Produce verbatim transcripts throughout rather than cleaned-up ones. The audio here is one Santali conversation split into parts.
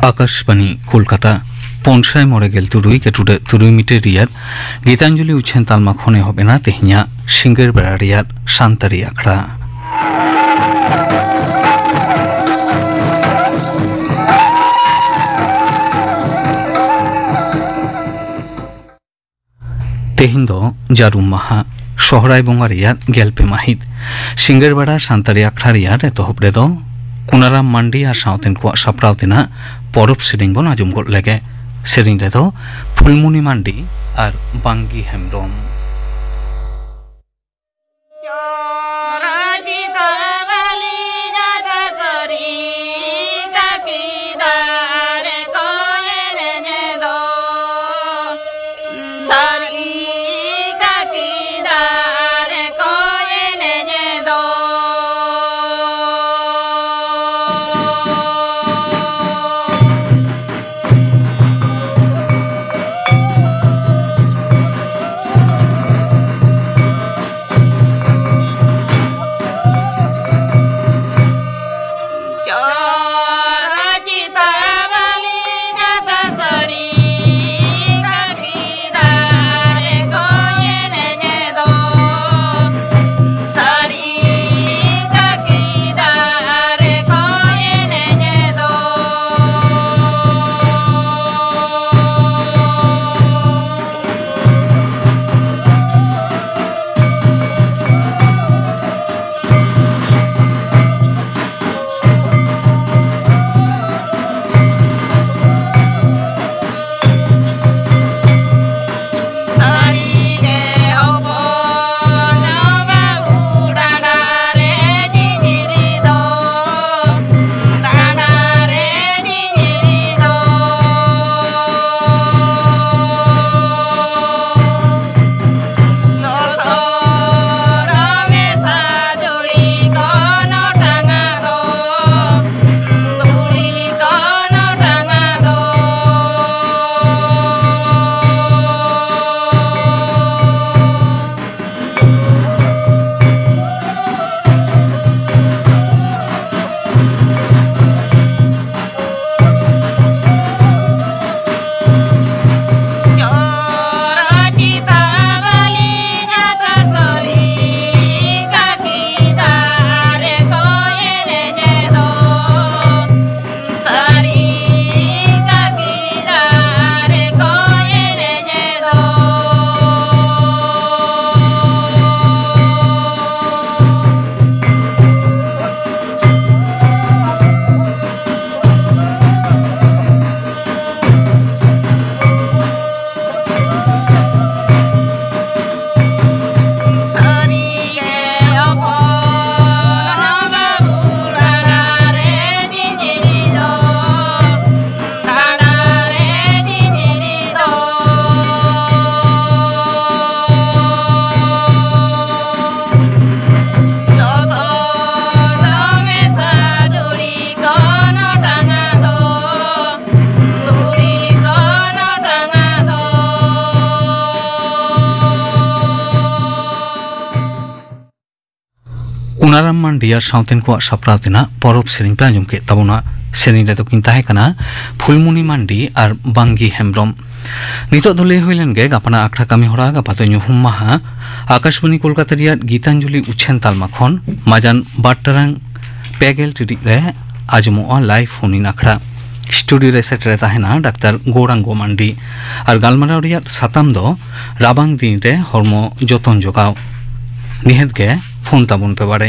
ᱟᱠᱟᱥᱵᱟᱱᱤ ᱠᱳᱞᱠᱟᱛᱟ᱾ ᱯᱩᱱ ᱥᱟᱭ ᱢᱚᱬᱮ ᱜᱮᱞ ᱛᱩᱨᱩᱭ ᱜᱮᱴᱩᱰᱟᱹᱜ ᱛᱩᱨᱩᱭ ᱢᱤᱴᱟᱨ ᱨᱮᱭᱟᱜ ᱜᱤᱛᱟᱧᱡᱚᱞᱤ ᱩᱪᱷᱟᱹᱱ ᱛᱟᱞᱢᱟ ᱠᱷᱚᱱ ᱮᱦᱚᱵ ᱮᱱᱟ ᱛᱮᱦᱮᱧᱟᱜ ᱥᱤᱸᱜᱟᱹᱲ ᱵᱮᱲᱟ ᱨᱮᱭᱟᱜ ᱥᱟᱱᱛᱟᱲᱤ ᱟᱠᱷᱲᱟ᱾ ᱛᱮᱦᱮᱧ ᱫᱚ ᱡᱟᱹᱨᱩᱢ ᱢᱟᱦᱟ, ᱥᱚᱦᱨᱟᱭ ᱵᱚᱸᱜᱟ ᱨᱮᱭᱟᱜ ᱜᱮᱞ ᱯᱮ ᱢᱟᱹᱦᱤᱛ᱾ ᱥᱤᱸᱜᱟᱹᱲ ᱵᱮᱲᱟ ᱥᱟᱱᱛᱟᱲᱤ ᱟᱠᱷᱲᱟ ᱨᱮᱭᱟᱜ ᱮᱛᱚᱦᱚᱵ ᱨᱮᱫᱚ ᱠᱩᱱᱟᱨᱟᱢ ᱢᱟᱱᱰᱤ ᱟᱨ ᱥᱟᱶᱛᱮᱱ ᱠᱚᱣᱟᱜ ᱥᱟᱯᱲᱟᱣ ᱛᱮᱱᱟᱜ ᱯᱚᱨᱚᱵᱽ ᱥᱮᱨᱮᱧ ᱵᱚᱱ ᱟᱸᱡᱚᱢ ᱜᱚᱫ ᱞᱮᱜᱮ᱾ ᱥᱮᱨᱮᱧ ᱨᱮᱫᱚ ᱯᱷᱩᱞᱢᱩᱱᱤ ᱢᱟᱱᱰᱤ ᱟᱨ ᱵᱟᱝᱜᱤ ᱦᱮᱢᱵᱽᱨᱚᱢ᱾ ᱨᱟᱢ ᱢᱟᱱᱰᱤ ᱟᱨ ᱥᱟᱶᱛᱮᱱ ᱠᱚᱣᱟᱜ ᱥᱟᱯᱲᱟᱣ ᱛᱮᱱᱟᱜ ᱯᱚᱨᱚᱵᱽ ᱥᱮᱨᱮᱧ ᱯᱮ ᱟᱸᱡᱚᱢ ᱠᱮᱫ ᱛᱟᱵᱚᱱᱟ᱾ ᱥᱮᱨᱮᱧ ᱨᱮᱫᱚ ᱠᱤᱱ ᱛᱟᱦᱮᱸ ᱠᱟᱱᱟ ᱯᱷᱩᱞᱢᱩᱱᱤ ᱢᱟᱱᱰᱤ ᱟᱨ ᱵᱟᱝᱜᱤ ᱦᱮᱢᱵᱽᱨᱚᱢ᱾ ᱱᱤᱛᱚᱜ ᱫᱚ ᱞᱟᱹᱭ ᱦᱩᱭ ᱞᱮᱱ ᱜᱮ ᱜᱟᱯᱟᱱᱟᱜ ᱟᱠᱷᱲᱟ ᱠᱟᱹᱢᱤ ᱦᱚᱨᱟ᱾ ᱜᱟᱯᱟ ᱫᱚ ᱧᱩᱦᱩᱢ ᱢᱟᱦᱟ᱾ ᱟᱠᱟᱥᱵᱟᱱᱤ ᱠᱳᱞᱠᱟᱛᱟ ᱨᱮᱭᱟᱜ ᱜᱤᱛᱟᱧᱡᱚᱞᱤ ᱩᱪᱷᱟᱹᱱ ᱛᱟᱞᱢᱟ ᱠᱷᱚᱱ ᱢᱟᱡᱟᱱ ᱵᱟᱨ ᱴᱟᱲᱟᱝ ᱯᱮ ᱜᱮᱞ ᱴᱤᱲᱤᱡ ᱨᱮ ᱟᱸᱡᱚᱢᱚᱜᱼᱟ ᱞᱟᱭᱤᱵᱷ ᱯᱷᱳᱱ ᱤᱱ ᱟᱠᱷᱲᱟ᱾ ᱥᱴᱩᱰᱤᱭᱳ ᱨᱮ ᱥᱮᱴᱮᱨ ᱮ ᱛᱟᱦᱮᱱᱟ ᱰᱟᱠᱛᱟᱨ ᱜᱳᱣᱨᱟᱝᱜᱚ ᱢᱟᱱᱰᱤ᱾ ᱟᱨ ᱜᱟᱞᱢᱟᱨᱟᱣ ᱨᱮᱭᱟᱜ ᱥᱟᱛᱟᱢ ᱫᱚ ᱨᱟᱵᱟᱝ ᱫᱤᱱ ᱨᱮ ᱦᱚᱲᱢᱚ ᱡᱚᱛᱚᱱ ᱡᱚᱜᱟᱣ᱾ ᱱᱤᱦᱟᱹᱛ ᱜᱮ ᱯᱷᱳᱱ ᱛᱟᱵᱚᱱ ᱯᱮ ᱵᱟᱲᱮ᱾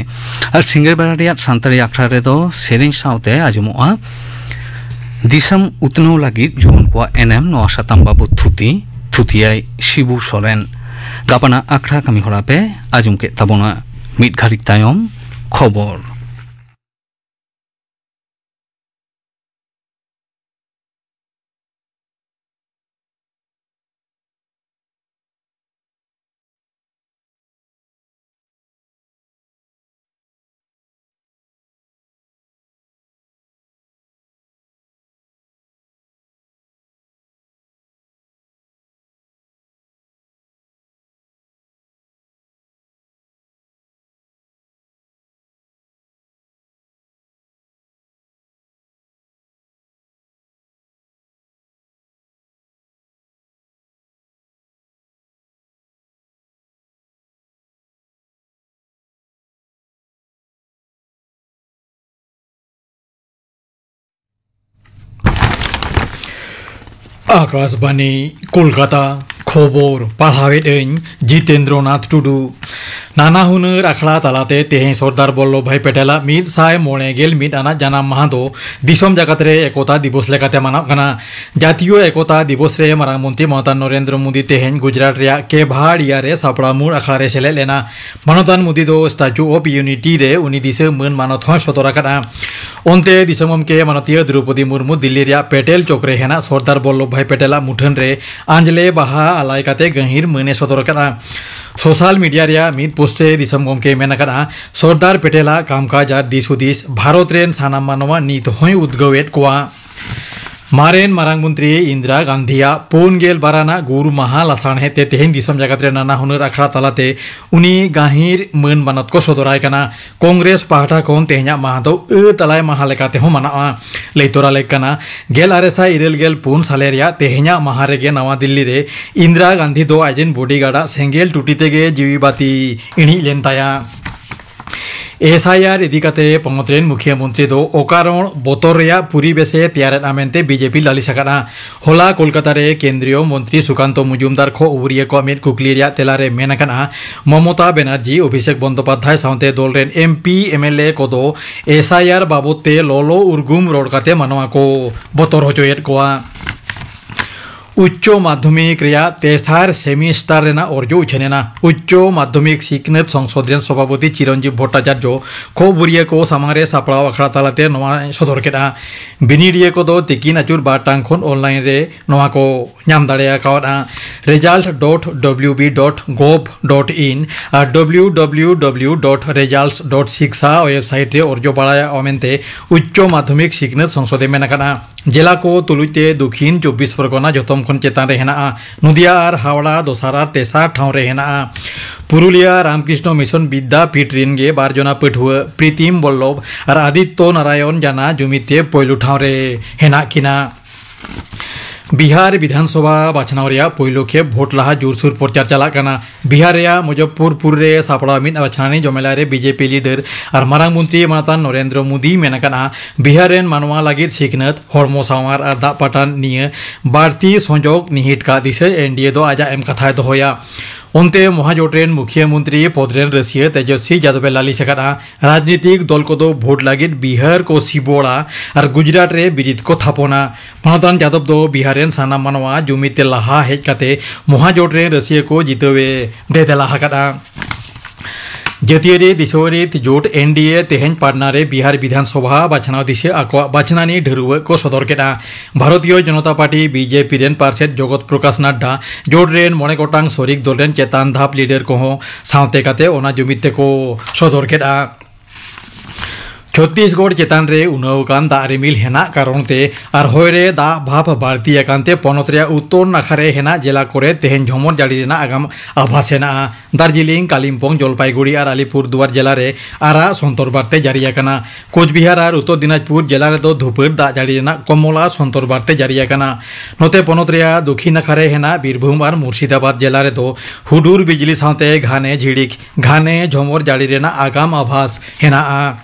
ᱟᱨ ᱥᱤᱸᱜᱟᱹᱲ ᱵᱮᱲᱟ ᱨᱮᱭᱟᱜ ᱥᱟᱱᱛᱟᱲᱤ ᱟᱠᱷᱲᱟ ᱨᱮᱫᱚ ᱥᱮᱨᱮᱧ ᱥᱟᱶᱛᱮ ᱟᱸᱡᱚᱢᱚᱜᱼᱟ ᱫᱤᱥᱚᱢ ᱩᱛᱱᱟᱹᱣ ᱞᱟᱹᱜᱤᱫ ᱡᱩᱣᱟᱹᱱ ᱠᱚᱣᱟᱜ ᱮᱱᱮᱢ, ᱱᱚᱣᱟ ᱥᱟᱛᱟᱢ ᱵᱟᱵᱚᱛ ᱛᱷᱩᱛᱤ, ᱛᱷᱩᱛᱤᱭᱟᱭ ᱥᱤᱵᱩ ᱥᱚᱨᱮᱱ᱾ ᱜᱟᱯᱟᱱᱟᱜ ᱟᱠᱷᱲᱟ ᱠᱟᱹᱢᱤ ᱦᱚᱨᱟ ᱯᱮ ᱟᱸᱡᱚᱢ ᱠᱮᱫ ᱛᱟᱵᱚᱱᱟ᱾ ᱢᱤᱫ ᱜᱷᱟᱹᱲᱤᱡ ᱛᱟᱭᱚᱢ ᱠᱷᱚᱵᱚᱨ᱾ ᱟᱠᱟᱥᱵᱟᱱᱤ, ᱠᱳᱞᱠᱟᱛᱟ᱾ ᱠᱷᱚᱵᱚᱨ ᱯᱟᱲᱦᱟᱣᱮᱫ ᱟᱹᱧ ᱡᱤᱛᱮᱱᱫᱨᱚ ᱱᱟᱛᱷ ᱴᱩᱰᱩ᱾ ᱱᱟᱱᱟ ᱦᱩᱱᱟᱹᱨ ᱟᱠᱷᱲᱟ ᱛᱟᱞᱟᱛᱮ ᱛᱮᱦᱮᱧ ᱥᱚᱨᱫᱟᱨ ᱵᱚᱞᱞᱚᱵᱷ ᱵᱷᱟᱭ ᱯᱮᱴᱮᱞᱟᱜ ᱢᱤᱫ ᱥᱟᱭ ᱢᱚᱬᱮ ᱜᱮᱞ ᱢᱤᱫ ᱟᱱᱟᱜ ᱡᱟᱱᱟᱢ ᱢᱟᱦᱟ ᱫᱚ ᱫᱤᱥᱚᱢ ᱡᱟᱠᱟᱛ ᱨᱮ ᱮᱠᱚᱛᱟ ᱫᱤᱵᱚᱥ ᱞᱮᱠᱟᱛᱮ ᱢᱟᱱᱟᱣᱜ ᱠᱟᱱᱟ᱾ ᱡᱟᱛᱤᱭᱚ ᱮᱠᱚᱛᱟ ᱫᱤᱵᱚᱥ ᱨᱮ ᱢᱟᱨᱟᱝ ᱢᱚᱱᱛᱨᱤ ᱢᱚᱢᱚᱛᱟ ᱱᱚᱨᱮᱱᱫᱨᱚ ᱢᱳᱫᱤ ᱛᱮᱦᱮᱧ ᱜᱩᱡᱽᱨᱟᱴ ᱨᱮᱭᱟᱜ ᱠᱮᱵᱷᱟᱲᱤᱭᱟ ᱨᱮ ᱥᱟᱯᱲᱟᱣ ᱢᱩᱬ ᱟᱠᱷᱲᱟ ᱨᱮ ᱥᱮᱞᱮᱫ ᱞᱮᱱᱟ᱾ ᱢᱟᱱᱚᱛᱟᱱ ᱢᱳᱫᱤ ᱫᱚ Statue of Unity ᱨᱮ ᱩᱱᱤ ᱫᱤᱥᱟᱹ ᱢᱟᱹᱱ ᱢᱟᱱᱚᱛ ᱦᱚᱸᱭ ᱥᱚᱫᱚᱨ ᱟᱠᱟᱫᱼᱟ᱾ ᱚᱱᱛᱮ ᱫᱤᱥᱚᱢ ᱜᱚᱢᱠᱮ ᱢᱟᱱᱚᱛᱤᱭᱟᱹ ᱫᱨᱚᱣᱯᱚᱫᱤ ᱢᱩᱨᱢᱩ ᱫᱤᱞᱞᱤ ᱨᱮᱭᱟᱜ ᱯᱮᱴᱮᱞ ᱪᱚᱠ ᱨᱮ ᱦᱮᱱᱟᱜ ᱥᱚᱨᱫᱟᱨ ᱵᱚᱞᱞᱚᱵᱷ ᱵᱷᱟᱭ ᱯᱮᱴᱮᱞᱟᱜ ᱢᱩᱴᱷᱟᱹᱱ ᱨᱮ ᱟᱸᱡᱽᱞᱮ ᱵᱟᱦᱟ ᱟᱞᱟᱭ ᱠᱟᱛᱮ ᱜᱟᱹᱦᱤᱨ ᱢᱟᱹᱱᱮ ᱥᱚᱫᱚᱨ ᱟᱠᱟᱫᱼᱟ᱾ ᱥᱳᱥᱟᱞ ᱢᱤᱰᱤᱭᱟ ᱨᱮᱭᱟᱜ ᱢᱤᱫ ᱯᱳᱥᱴ ᱨᱮ ᱫᱤᱥᱚᱢ ᱜᱚᱢᱠᱮ ᱢᱮᱱ ᱟᱠᱟᱫᱼᱟ, ᱥᱚᱨᱫᱟᱨ ᱯᱮᱴᱮᱞᱟᱜ ᱠᱟᱢᱠᱟᱡᱽ ᱟᱨ ᱫᱤᱥ ᱦᱩᱫᱤᱥ ᱵᱷᱟᱨᱚᱛ ᱨᱮᱱ ᱥᱟᱱᱟᱢ ᱢᱟᱱᱣᱟ ᱱᱤᱛ ᱦᱚᱸᱭ ᱩᱫᱽᱜᱟᱹᱣᱮᱫ ᱠᱚᱣᱟ᱾ ᱢᱟᱨᱮᱱ ᱢᱟᱨᱟᱝ ᱢᱚᱱᱛᱨᱤ ᱤᱱᱫᱨᱟ ᱜᱟᱱᱫᱷᱤᱭᱟᱜ ᱯᱩᱱ ᱜᱮᱞ ᱵᱟᱨ ᱟᱱᱟᱜ ᱜᱩᱨ ᱢᱟᱦᱟ ᱞᱟᱥᱟᱲᱦᱮᱫ ᱛᱮ ᱛᱮᱦᱮᱧ ᱫᱤᱥᱚᱢ ᱡᱟᱠᱟᱛ ᱨᱮ ᱱᱟᱱᱟ ᱦᱩᱱᱟᱹᱨ ᱟᱠᱷᱲᱟ ᱛᱟᱞᱟᱛᱮ ᱩᱱᱤ ᱜᱟᱹᱦᱤᱨ ᱢᱟᱹᱱ ᱢᱟᱱᱚᱛ ᱠᱚ ᱥᱚᱫᱚᱨᱟᱭ ᱠᱟᱱᱟ᱾ ᱠᱚᱝᱜᱨᱮᱥ ᱯᱟᱦᱴᱟ ᱠᱷᱚᱱ ᱛᱮᱦᱮᱧᱟᱜ ᱢᱟᱦᱟ ᱫᱚ ᱟᱹᱛ ᱟᱞᱟᱭ ᱢᱟᱦᱟ ᱞᱮᱠᱟ ᱛᱮᱦᱚᱸ ᱢᱟᱱᱟᱜᱼᱟ᱾ ᱞᱟᱹᱭ ᱛᱚᱨᱟ ᱞᱮᱠ ᱠᱟᱱᱟ, ᱜᱮᱞ ᱟᱨᱮ ᱥᱟᱭ ᱤᱨᱟᱹᱞ ᱜᱮᱞ ᱯᱩᱱ ᱥᱟᱞᱮ ᱨᱮᱭᱟᱜ ᱛᱮᱦᱮᱧᱟᱜ ᱢᱟᱦᱟ ᱨᱮᱜᱮ ᱱᱟᱣᱟ ᱫᱤᱞᱞᱤ ᱨᱮ ᱤᱱᱫᱨᱟ ᱜᱟᱱᱫᱷᱤ ᱫᱚ ᱟᱡᱨᱮᱱ ᱵᱚᱰᱤᱜᱟᱨᱰ ᱟᱜ ᱥᱮᱸᱜᱮᱞ ᱴᱩᱴᱤ ᱛᱮᱜᱮ ᱡᱤᱣᱤ ᱵᱟᱹᱛᱤ ᱤᱬᱤᱡ ᱞᱮᱱ ᱛᱟᱭᱟ᱾ ᱮᱥ ᱟᱭ ᱟᱨ ᱤᱫᱤ ᱠᱟᱛᱮ ᱯᱚᱱᱚᱛ ᱨᱮᱱ ᱢᱩᱠᱷᱤᱭᱟᱹ ᱢᱚᱱᱛᱨᱤ ᱫᱚ ᱚᱠᱟᱨᱚᱱ ᱵᱚᱛᱚᱨ ᱨᱮᱭᱟᱜ ᱯᱚᱨᱤᱵᱮᱥ ᱮ ᱛᱮᱭᱟᱨᱮᱫᱼᱟ ᱢᱮᱱᱛᱮ ᱵᱤᱡᱮᱯᱤ ᱞᱟᱹᱞᱤᱥ ᱟᱠᱟᱫᱼᱟ᱾ ᱦᱚᱞᱟ ᱠᱳᱞᱠᱟᱛᱟ ᱨᱮ ᱠᱮᱱᱫᱨᱤᱭᱚ ᱢᱚᱱᱛᱨᱤ ᱥᱩᱠᱟᱱᱛᱚ ᱢᱚᱡᱩᱢᱫᱟᱨ ᱠᱷᱚ ᱩᱵᱩᱨᱤᱭᱟᱹ ᱠᱚᱣᱟᱜ ᱢᱤᱫ ᱠᱩᱠᱞᱤ ᱨᱮᱭᱟᱜ ᱛᱮᱞᱟ ᱨᱮ ᱢᱮᱱ ᱟᱠᱟᱱᱟ, ᱢᱚᱢᱚᱛᱟ ᱵᱮᱱᱟᱨᱡᱤ, ᱚᱵᱷᱤᱥᱮᱠ ᱵᱚᱱᱫᱳᱯᱟᱫᱷᱭᱟᱭ ᱥᱟᱶᱛᱮ ᱫᱚᱞ ᱨᱮᱱ M P M L A ᱠᱚᱫᱚ ᱮᱥ ᱟᱭ ᱟᱨ ᱵᱟᱵᱚᱫ ᱛᱮ ᱞᱚᱞᱚ ᱩᱨᱜᱩᱢ ᱨᱚᱲ ᱠᱟᱛᱮ ᱢᱟᱱᱣᱟ ᱠᱚ ᱵᱚᱛᱚᱨ ᱦᱚᱪᱚᱭᱮᱫ ᱠᱚᱣᱟ᱾ ᱩᱪᱪᱚ ᱢᱟᱫᱽᱫᱷᱚᱢᱤᱠ ᱨᱮᱭᱟᱜ ᱛᱮᱥᱟᱨ ᱥᱮᱢᱤᱥᱴᱟᱨ ᱨᱮᱱᱟᱜ ᱚᱨᱡᱚ ᱩᱪᱷᱟᱹᱱ ᱮᱱᱟ᱾ ᱩᱪᱪᱚ ᱢᱟᱫᱽᱫᱷᱚᱢᱤᱠ ᱥᱤᱠᱷᱱᱟᱹᱛ ᱥᱚᱝᱥᱚᱫ ᱨᱮᱱ ᱥᱚᱵᱷᱟᱯᱚᱛᱤ ᱪᱤᱨᱚᱱᱡᱤᱵ ᱵᱷᱚᱴᱴᱟᱪᱟᱨᱡᱚ ᱠᱷᱚᱵᱚᱨᱤᱭᱟᱹ ᱠᱚ ᱥᱟᱢᱟᱝ ᱨᱮ ᱥᱟᱯᱲᱟᱣ ᱟᱠᱷᱲᱟ ᱛᱟᱞᱟᱛᱮ ᱱᱚᱣᱟᱭ ᱥᱚᱫᱚᱨ ᱠᱮᱫᱼᱟ᱾ ᱵᱤᱱᱤᱰᱤᱭᱟᱹ ᱠᱚᱫᱚ ᱛᱤᱠᱤᱱ ᱟᱹᱪᱩᱨ ᱵᱟᱨ ᱴᱟᱲᱟᱝ ᱠᱷᱚᱱ ᱚᱱᱞᱟᱭᱤᱱ ᱨᱮ ᱱᱚᱣᱟ ᱠᱚ ᱧᱟᱢ ᱫᱟᱲᱮ ᱠᱟᱣᱫᱼᱟ᱾ Result dot W B dot gov dot in or W W W dot results dot ᱥᱤᱠᱥᱟ ᱣᱮᱵᱥᱟᱭᱤᱴ ᱨᱮ ᱚᱨᱡᱚ ᱵᱟᱲᱟᱭᱚᱜᱼᱟ ᱢᱮᱱᱛᱮ ᱩᱪᱪᱚ ᱢᱟᱫᱽᱫᱷᱚᱢᱤᱠ ᱥᱤᱠᱷᱱᱟᱹᱛ ᱥᱚᱝᱥᱚᱫ ᱮ ᱢᱮᱱ ᱟᱠᱟᱫᱼᱟ᱾ ᱡᱮᱞᱟ ᱠᱚ ᱛᱩᱞᱩᱡ ᱛᱮ ᱫᱚᱠᱷᱤᱱ ᱪᱚᱵᱵᱤᱥ ᱯᱚᱨᱜᱚᱱᱟ ᱡᱚᱛᱚᱢ ᱠᱷᱚᱱ ᱪᱮᱛᱟᱱ ᱨᱮ ᱦᱮᱱᱟᱜᱼᱟ᱾ ᱱᱚᱫᱤᱭᱟ ᱟᱨ ᱦᱟᱣᱲᱟ ᱫᱚᱥᱟᱨ ᱟᱨ ᱛᱮᱥᱟᱨ ᱴᱷᱟᱶ ᱨᱮ ᱦᱮᱱᱟᱜᱼᱟ᱾ ᱯᱩᱨᱩᱞᱤᱭᱟ ᱨᱟᱢᱠᱨᱤᱥᱱᱚ ᱢᱤᱥᱚᱱ ᱵᱤᱫᱽᱫᱟᱯᱤᱴ ᱨᱮᱱ ᱜᱮ ᱵᱟᱨ ᱡᱚᱱᱟ ᱯᱟᱹᱴᱷᱩᱣᱟᱹ ᱯᱨᱤᱛᱤᱢ ᱵᱚᱞᱞᱚᱵᱷ ᱟᱨ ᱟᱫᱤᱛᱛᱚ ᱱᱟᱨᱟᱭᱚᱱ ᱡᱟᱱᱟ ᱡᱩᱢᱤᱫ ᱛᱮ ᱯᱳᱭᱞᱳ ᱴᱷᱟᱶ ᱨᱮ ᱦᱮᱱᱟᱜ ᱠᱤᱱᱟ᱾ ᱵᱤᱦᱟᱨ ᱵᱤᱫᱷᱟᱱᱥᱚᱵᱷᱟ ᱵᱟᱪᱷᱱᱟᱣ ᱨᱮᱭᱟᱜ ᱯᱳᱭᱞᱳ ᱠᱷᱮᱯ ᱵᱷᱳᱴ ᱞᱟᱦᱟ ᱡᱳᱨᱥᱳᱨ ᱯᱨᱚᱪᱟᱨ ᱪᱟᱞᱟᱜ ᱠᱟᱱᱟ᱾ ᱵᱤᱦᱟᱨ ᱨᱮᱭᱟᱜ ᱢᱩᱡᱚᱯᱯᱩᱨᱯᱩᱨ ᱨᱮ ᱥᱟᱯᱲᱟᱣ ᱢᱤᱫ ᱵᱟᱪᱷᱱᱟᱣᱤ ᱡᱚᱢᱮᱞᱟ ᱨᱮ ᱵᱤᱡᱮᱯᱤ ᱞᱤᱰᱟᱨ ᱟᱨ ᱢᱟᱨᱟᱝ ᱢᱚᱱᱛᱨᱤ ᱢᱟᱱᱚᱛᱟᱱ ᱱᱚᱨᱮᱱᱫᱨᱚ ᱢᱳᱫᱤ ᱢᱮᱱ ᱟᱠᱟᱫᱼᱟ, ᱵᱤᱦᱟᱨ ᱨᱮᱱ ᱢᱟᱱᱣᱟ ᱞᱟᱹᱜᱤᱫ ᱥᱤᱠᱷᱱᱟᱹᱛ, ᱦᱚᱲᱢᱚ ᱥᱟᱶᱟᱨ ᱟᱨ ᱫᱟᱜ ᱯᱟᱴᱟᱱ ᱱᱤᱭᱟᱹ ᱵᱟᱹᱲᱛᱤ ᱥᱚᱸᱡᱚᱜ ᱱᱤᱦᱤᱴ ᱠᱟᱜ ᱫᱤᱥᱟᱹ ᱮᱱᱰᱤᱮ ᱫᱚ ᱟᱡᱟᱜ ᱮᱢ ᱠᱟᱛᱷᱟᱭ ᱫᱚᱦᱚᱭᱟ᱾ ᱚᱱᱛᱮ ᱢᱚᱦᱟᱡᱳᱴ ᱨᱮᱱ ᱢᱩᱠᱷᱤᱭᱟᱹ ᱢᱚᱱᱛᱨᱤ ᱯᱚᱫ ᱨᱮᱱ ᱨᱟᱹᱥᱤᱭᱟᱹ ᱛᱮᱡᱚᱥᱣᱤ ᱡᱟᱫᱚᱵ ᱮ ᱞᱟᱹᱞᱤᱥ ᱟᱠᱟᱫᱼᱟ, ᱨᱟᱡᱽᱱᱤᱛᱤᱠ ᱫᱚᱞ ᱠᱚᱫᱚ ᱵᱷᱳᱴ ᱞᱟᱹᱜᱤᱫ ᱵᱤᱦᱟᱨ ᱠᱚ ᱥᱤᱵᱚᱲᱟ ᱟᱨ ᱜᱩᱡᱽᱨᱟᱴ ᱨᱮ ᱵᱤᱨᱤᱫ ᱠᱚ ᱛᱷᱟᱯᱚᱱᱟ᱾ ᱢᱟᱱᱚᱛᱟᱱ ᱡᱟᱫᱚᱵ ᱫᱚ ᱵᱤᱦᱟᱨ ᱨᱮᱱ ᱥᱟᱱᱟᱢ ᱢᱟᱱᱣᱟ ᱡᱩᱢᱤᱫ ᱛᱮ ᱞᱟᱦᱟ ᱦᱮᱡ ᱠᱟᱛᱮ ᱢᱚᱦᱟᱡᱳᱴ ᱨᱮᱱ ᱨᱟᱹᱥᱤᱭᱟᱹ ᱠᱚ ᱡᱤᱛᱟᱹᱣ ᱮ ᱫᱮᱫᱮᱞᱟ ᱟᱠᱟᱫᱼᱟ᱾ ᱡᱟᱹᱛᱤᱭᱟᱹᱨᱤ ᱫᱤᱥᱚᱢᱟᱹᱨᱤ ᱡᱳᱴ ᱮᱱᱰᱤᱮ ᱛᱮᱦᱮᱧ ᱯᱟᱴᱱᱟ ᱨᱮ ᱵᱤᱦᱟᱨ ᱵᱤᱫᱷᱟᱱ ᱥᱚᱵᱷᱟ ᱵᱟᱪᱷᱱᱟᱣ ᱫᱤᱥᱟᱹ ᱟᱠᱚᱣᱟᱜ ᱵᱟᱪᱷᱱᱟᱱᱤ ᱰᱷᱟᱹᱨᱣᱟᱹᱜ ᱠᱚ ᱥᱚᱫᱚᱨ ᱠᱮᱫᱼᱟ᱾ ᱵᱷᱟᱨᱚᱛᱤᱭᱚ ᱡᱚᱱᱚᱛᱟ ᱯᱟᱨᱴᱤ, ᱵᱤᱡᱮᱯᱤ, ᱨᱮᱱ ᱯᱟᱨᱥᱮᱫ ᱡᱚᱜᱚᱛ ᱯᱨᱚᱠᱟᱥ ᱱᱟᱰᱰᱟ ᱡᱳᱴ ᱨᱮᱱ ᱢᱚᱬᱮ ᱜᱚᱴᱟᱝ ᱥᱚᱨᱤᱠ ᱫᱚᱞ ᱨᱮᱱ ᱪᱮᱛᱟᱱ ᱫᱷᱟᱯ ᱞᱤᱰᱟᱨ ᱠᱚᱦᱚᱸ ᱥᱟᱶᱛᱮ ᱠᱟᱛᱮ ᱚᱱᱟ ᱡᱩᱢᱤᱫ ᱛᱮᱠᱚ ᱥᱚᱫᱚᱨ ᱠᱮᱫᱼᱟ᱾ ᱪᱷᱚᱛᱛᱤᱥᱜᱚᱲ ᱪᱮᱛᱟᱱ ᱨᱮ ᱩᱱᱟᱹᱣ ᱟᱠᱟᱱ ᱫᱟᱜ ᱨᱤᱢᱤᱞ ᱦᱮᱱᱟᱜ ᱠᱟᱨᱚᱱ ᱛᱮ ᱟᱨ ᱦᱚᱭ ᱨᱮ ᱫᱟᱜ ᱵᱷᱟᱵᱽ ᱵᱟᱹᱲᱛᱤ ᱟᱠᱟᱱ ᱛᱮ ᱯᱚᱱᱚᱛ ᱨᱮᱭᱟᱜ ᱩᱛᱛᱚᱨ ᱱᱟᱠᱷᱟ ᱨᱮ ᱦᱮᱱᱟᱜ ᱡᱮᱞᱟ ᱠᱚᱨᱮ ᱛᱮᱦᱮᱧ ᱡᱷᱚᱢᱚᱨ ᱡᱟᱹᱲᱤ ᱨᱮᱱᱟᱜ ᱟᱜᱟᱢ ᱟᱵᱷᱟᱥ ᱦᱮᱱᱟᱜᱼᱟ᱾ ᱫᱟᱨᱡᱤᱞᱤᱝ, ᱠᱟᱞᱤᱢᱯᱚᱝ, ᱡᱚᱞᱯᱟᱭᱜᱩᱲᱤ ᱟᱨ ᱟᱞᱤᱯᱩᱨ ᱫᱩᱣᱟᱨ ᱡᱮᱞᱟ ᱨᱮ ᱟᱨᱟᱜ ᱥᱚᱱᱛᱚᱨ ᱵᱟᱨᱛᱮ ᱡᱟᱹᱨᱤ ᱟᱠᱟᱱᱟ᱾ ᱠᱳᱪᱵᱤᱦᱟᱨ ᱟᱨ ᱩᱛᱛᱚᱨ ᱫᱤᱱᱟᱡᱽᱯᱩᱨ ᱡᱮᱞᱟ ᱨᱮᱫᱚ ᱫᱷᱩᱯᱟᱹᱲ ᱫᱟᱜ ᱡᱟᱹᱲᱤ ᱨᱮᱱᱟᱜ ᱠᱚᱢᱚᱞᱟ ᱥᱚᱱᱛᱚᱨ ᱵᱟᱨᱛᱮ ᱡᱟᱹᱨᱤ ᱟᱠᱟᱱᱟ᱾ ᱱᱚᱛᱮ ᱯᱚᱱᱚᱛ ᱨᱮᱭᱟᱜ ᱫᱚᱠᱷᱤᱱ ᱱᱟᱠᱷᱟ ᱨᱮ ᱦᱮᱱᱟᱜ ᱵᱤᱨᱵᱷᱩᱢ ᱟᱨ ᱢᱩᱨᱥᱤᱫᱟᱵᱟᱫᱽ ᱡᱮᱞᱟ ᱨᱮᱫᱚ ᱦᱩᱰᱩᱨ ᱵᱤᱡᱽᱞᱤ ᱥᱟᱶᱛᱮ ᱜᱷᱟᱱᱮ ᱡᱷᱤᱲᱤᱠ ᱜᱷᱟᱱᱮ ᱡᱷᱚᱢᱚᱨ ᱡᱟᱹᱲᱤ ᱨᱮᱱᱟᱜ ᱟᱜᱟᱢ ᱟᱵᱷᱟᱥ ᱦᱮᱱᱟᱜᱼᱟ᱾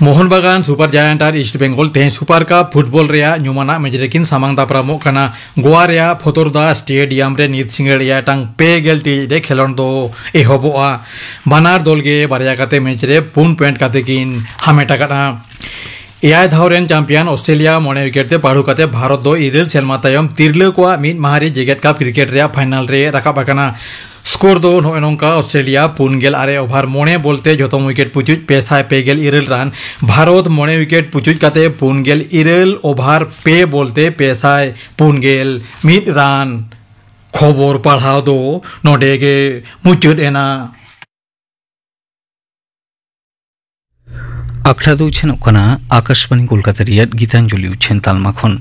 ᱢᱳᱦᱚᱱ ᱵᱟᱜᱟᱱ ᱥᱩᱯᱟᱨ ᱡᱟᱭᱮᱱᱴ ᱟᱨ ᱤᱥᱴ ᱵᱮᱝᱜᱚᱞ ᱛᱮᱦᱮᱧ ᱥᱩᱯᱟᱨ ᱠᱟᱯ ᱯᱷᱩᱴᱵᱚᱞ ᱨᱮᱭᱟᱜ ᱧᱩᱢᱟᱱᱟᱜ ᱢᱮᱪ ᱨᱮᱠᱤᱱ ᱥᱟᱢᱟᱝ ᱫᱟᱯᱨᱟᱢᱚᱜ ᱠᱟᱱᱟ᱾ ᱜᱳᱣᱟ ᱨᱮᱭᱟᱜ ᱯᱷᱚᱛᱚᱨᱫᱟ ᱥᱴᱮᱰᱤᱭᱟᱢ ᱨᱮ ᱱᱤᱛ ᱥᱤᱸᱜᱟᱹᱲ ᱮᱭᱟᱭ ᱴᱟᱲᱟᱝ ᱯᱮ ᱜᱮᱞ ᱴᱤᱲᱤᱡ ᱨᱮ ᱠᱷᱮᱞᱚᱸᱰ ᱫᱚ ᱮᱦᱚᱵᱚᱜᱼᱟ᱾ ᱵᱟᱱᱟᱨ ᱫᱚᱞ ᱜᱮ ᱵᱟᱨᱭᱟ ᱠᱟᱛᱮ ᱢᱮᱪ ᱨᱮ ᱯᱩᱱ ᱯᱚᱭᱮᱱᱴ ᱠᱟᱛᱮ ᱠᱤᱱ ᱦᱟᱢᱮᱴ ᱟᱠᱟᱫᱼᱟ᱾ ᱮᱭᱟᱭ ᱫᱷᱟᱣ ᱨᱮᱱ ᱪᱟᱢᱯᱤᱭᱟᱱ ᱚᱥᱴᱨᱮᱞᱤᱭᱟ ᱢᱚᱬᱮ ᱣᱤᱠᱮᱴ ᱛᱮ ᱯᱟᱹᱰᱩ ᱠᱟᱛᱮ ᱵᱷᱟᱨᱚᱛ ᱫᱚ ᱤᱨᱟᱹᱞ ᱥᱮᱨᱢᱟ ᱛᱟᱭᱚᱢ ᱛᱤᱨᱞᱟᱹ ᱠᱚᱣᱟᱜ ᱢᱤᱫ ᱢᱟᱦᱟ ᱨᱮ ᱡᱮᱜᱮᱛ ᱠᱟᱯ ᱠᱨᱤᱠᱮᱴ ᱨᱮᱭᱟᱜ ᱯᱷᱟᱭᱱᱟᱞ ᱨᱮ ᱨᱟᱠᱟᱵ ᱟᱠᱟᱱᱟ᱾ ᱥᱠᱳᱨ ᱫᱚ ᱱᱚᱜᱼᱚᱭ ᱱᱚᱝᱠᱟ: ᱚᱥᱴᱨᱮᱞᱤᱭᱟ ᱯᱩᱱ ᱜᱮᱞ ᱟᱨᱮ ᱳᱵᱷᱟᱨ ᱢᱚᱬᱮ ᱵᱚᱞ ᱛᱮ ᱡᱷᱚᱛᱚᱢ ᱣᱤᱠᱮᱴ ᱯᱩᱪᱩᱡ ᱯᱮ ᱥᱟᱭ ᱯᱮ ᱜᱮᱞ ᱤᱨᱟᱹᱞ ᱨᱟᱱ, ᱵᱷᱟᱨᱚᱛ ᱢᱚᱬᱮ ᱣᱤᱠᱮᱴ ᱯᱩᱪᱩᱡ ᱠᱟᱛᱮ ᱯᱩᱱ ᱜᱮᱞ ᱤᱨᱟᱹᱞ ᱳᱵᱷᱟᱨ ᱯᱮ ᱵᱚᱞ ᱛᱮ ᱯᱮ ᱥᱟᱭ ᱯᱩᱱ ᱜᱮᱞ ᱢᱤᱫ ᱨᱟᱱ᱾ ᱠᱷᱚᱵᱚᱨ ᱯᱟᱲᱦᱟᱣ ᱫᱚ ᱱᱚᱰᱮ ᱜᱮ ᱢᱩᱪᱟᱹᱫ ᱮᱱᱟ᱾ ᱟᱠᱷᱲᱟ ᱫᱚ ᱩᱪᱷᱟᱹᱱᱚᱜ ᱠᱟᱱᱟ ᱟᱠᱟᱥᱵᱟᱬᱤ ᱠᱳᱞᱠᱟᱛᱟ ᱨᱮᱭᱟᱜ ᱜᱤᱛᱟᱧᱡᱚᱞᱤ ᱩᱪᱷᱟᱹᱱ ᱛᱟᱞᱢᱟ ᱠᱷᱚᱱ᱾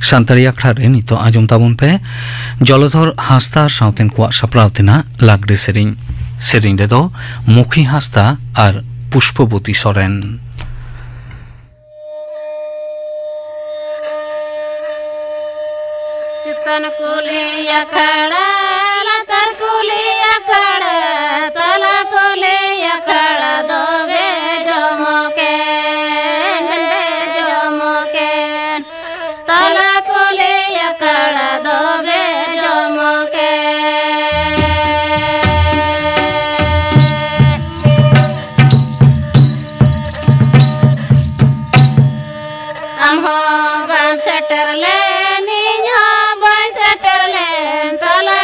ᱥᱟᱱᱛᱟᱲᱤ ᱟᱠᱷᱲᱟ ᱨᱮ ᱱᱤᱛᱚᱜ ᱟᱸᱡᱚᱢ ᱛᱟᱵᱚᱱ ᱯᱮ ᱡᱚᱞᱚᱫᱷᱚᱨ ᱦᱟᱸᱥᱫᱟ ᱟᱨ ᱥᱟᱶᱛᱮᱱ ᱠᱚᱣᱟᱜ ᱥᱟᱯᱲᱟᱣ ᱛᱮᱱᱟᱜ ᱞᱟᱜᱽᱲᱮ ᱥᱮᱨᱮᱧ᱾ ᱥᱮᱨᱮᱧ ᱨᱮᱫᱚ ᱢᱩᱠᱷᱤ ᱦᱟᱸᱥᱫᱟ ᱟᱨ ᱯᱩᱥᱯᱚᱵᱚᱛᱤ ᱥᱚᱨᱮᱱ᱾ ᱪᱮᱛᱟᱱ ᱠᱩᱞᱦᱤ ᱟᱠᱷᱲᱟ, ᱞᱟᱛᱟᱨ ᱠᱩᱞᱦᱤ ᱟᱠᱷᱲᱟ, ᱛᱟᱞᱟ ᱠᱩᱞᱦᱤ ᱟᱠᱷᱲᱟ ᱫᱚ ᱵᱮᱡᱚᱢᱚᱠᱮᱱ, ᱵᱮᱡᱚᱢᱚᱠᱮᱱ᱾ ᱛᱟᱞᱟ ᱠᱩᱞᱦᱤ ᱟᱠᱷᱲᱟ ᱫᱚ ᱵᱮᱡᱚᱢᱚᱠᱮᱱ᱾ ᱟᱢ ᱦᱚᱸ ᱵᱟᱢ ᱥᱮᱴᱮᱨ ᱞᱮᱱ, ᱤᱧ ᱦᱚᱸ ᱵᱟᱹᱧ ᱥᱮᱴᱮᱨ ᱞᱮᱱ, ᱛᱟᱞᱟ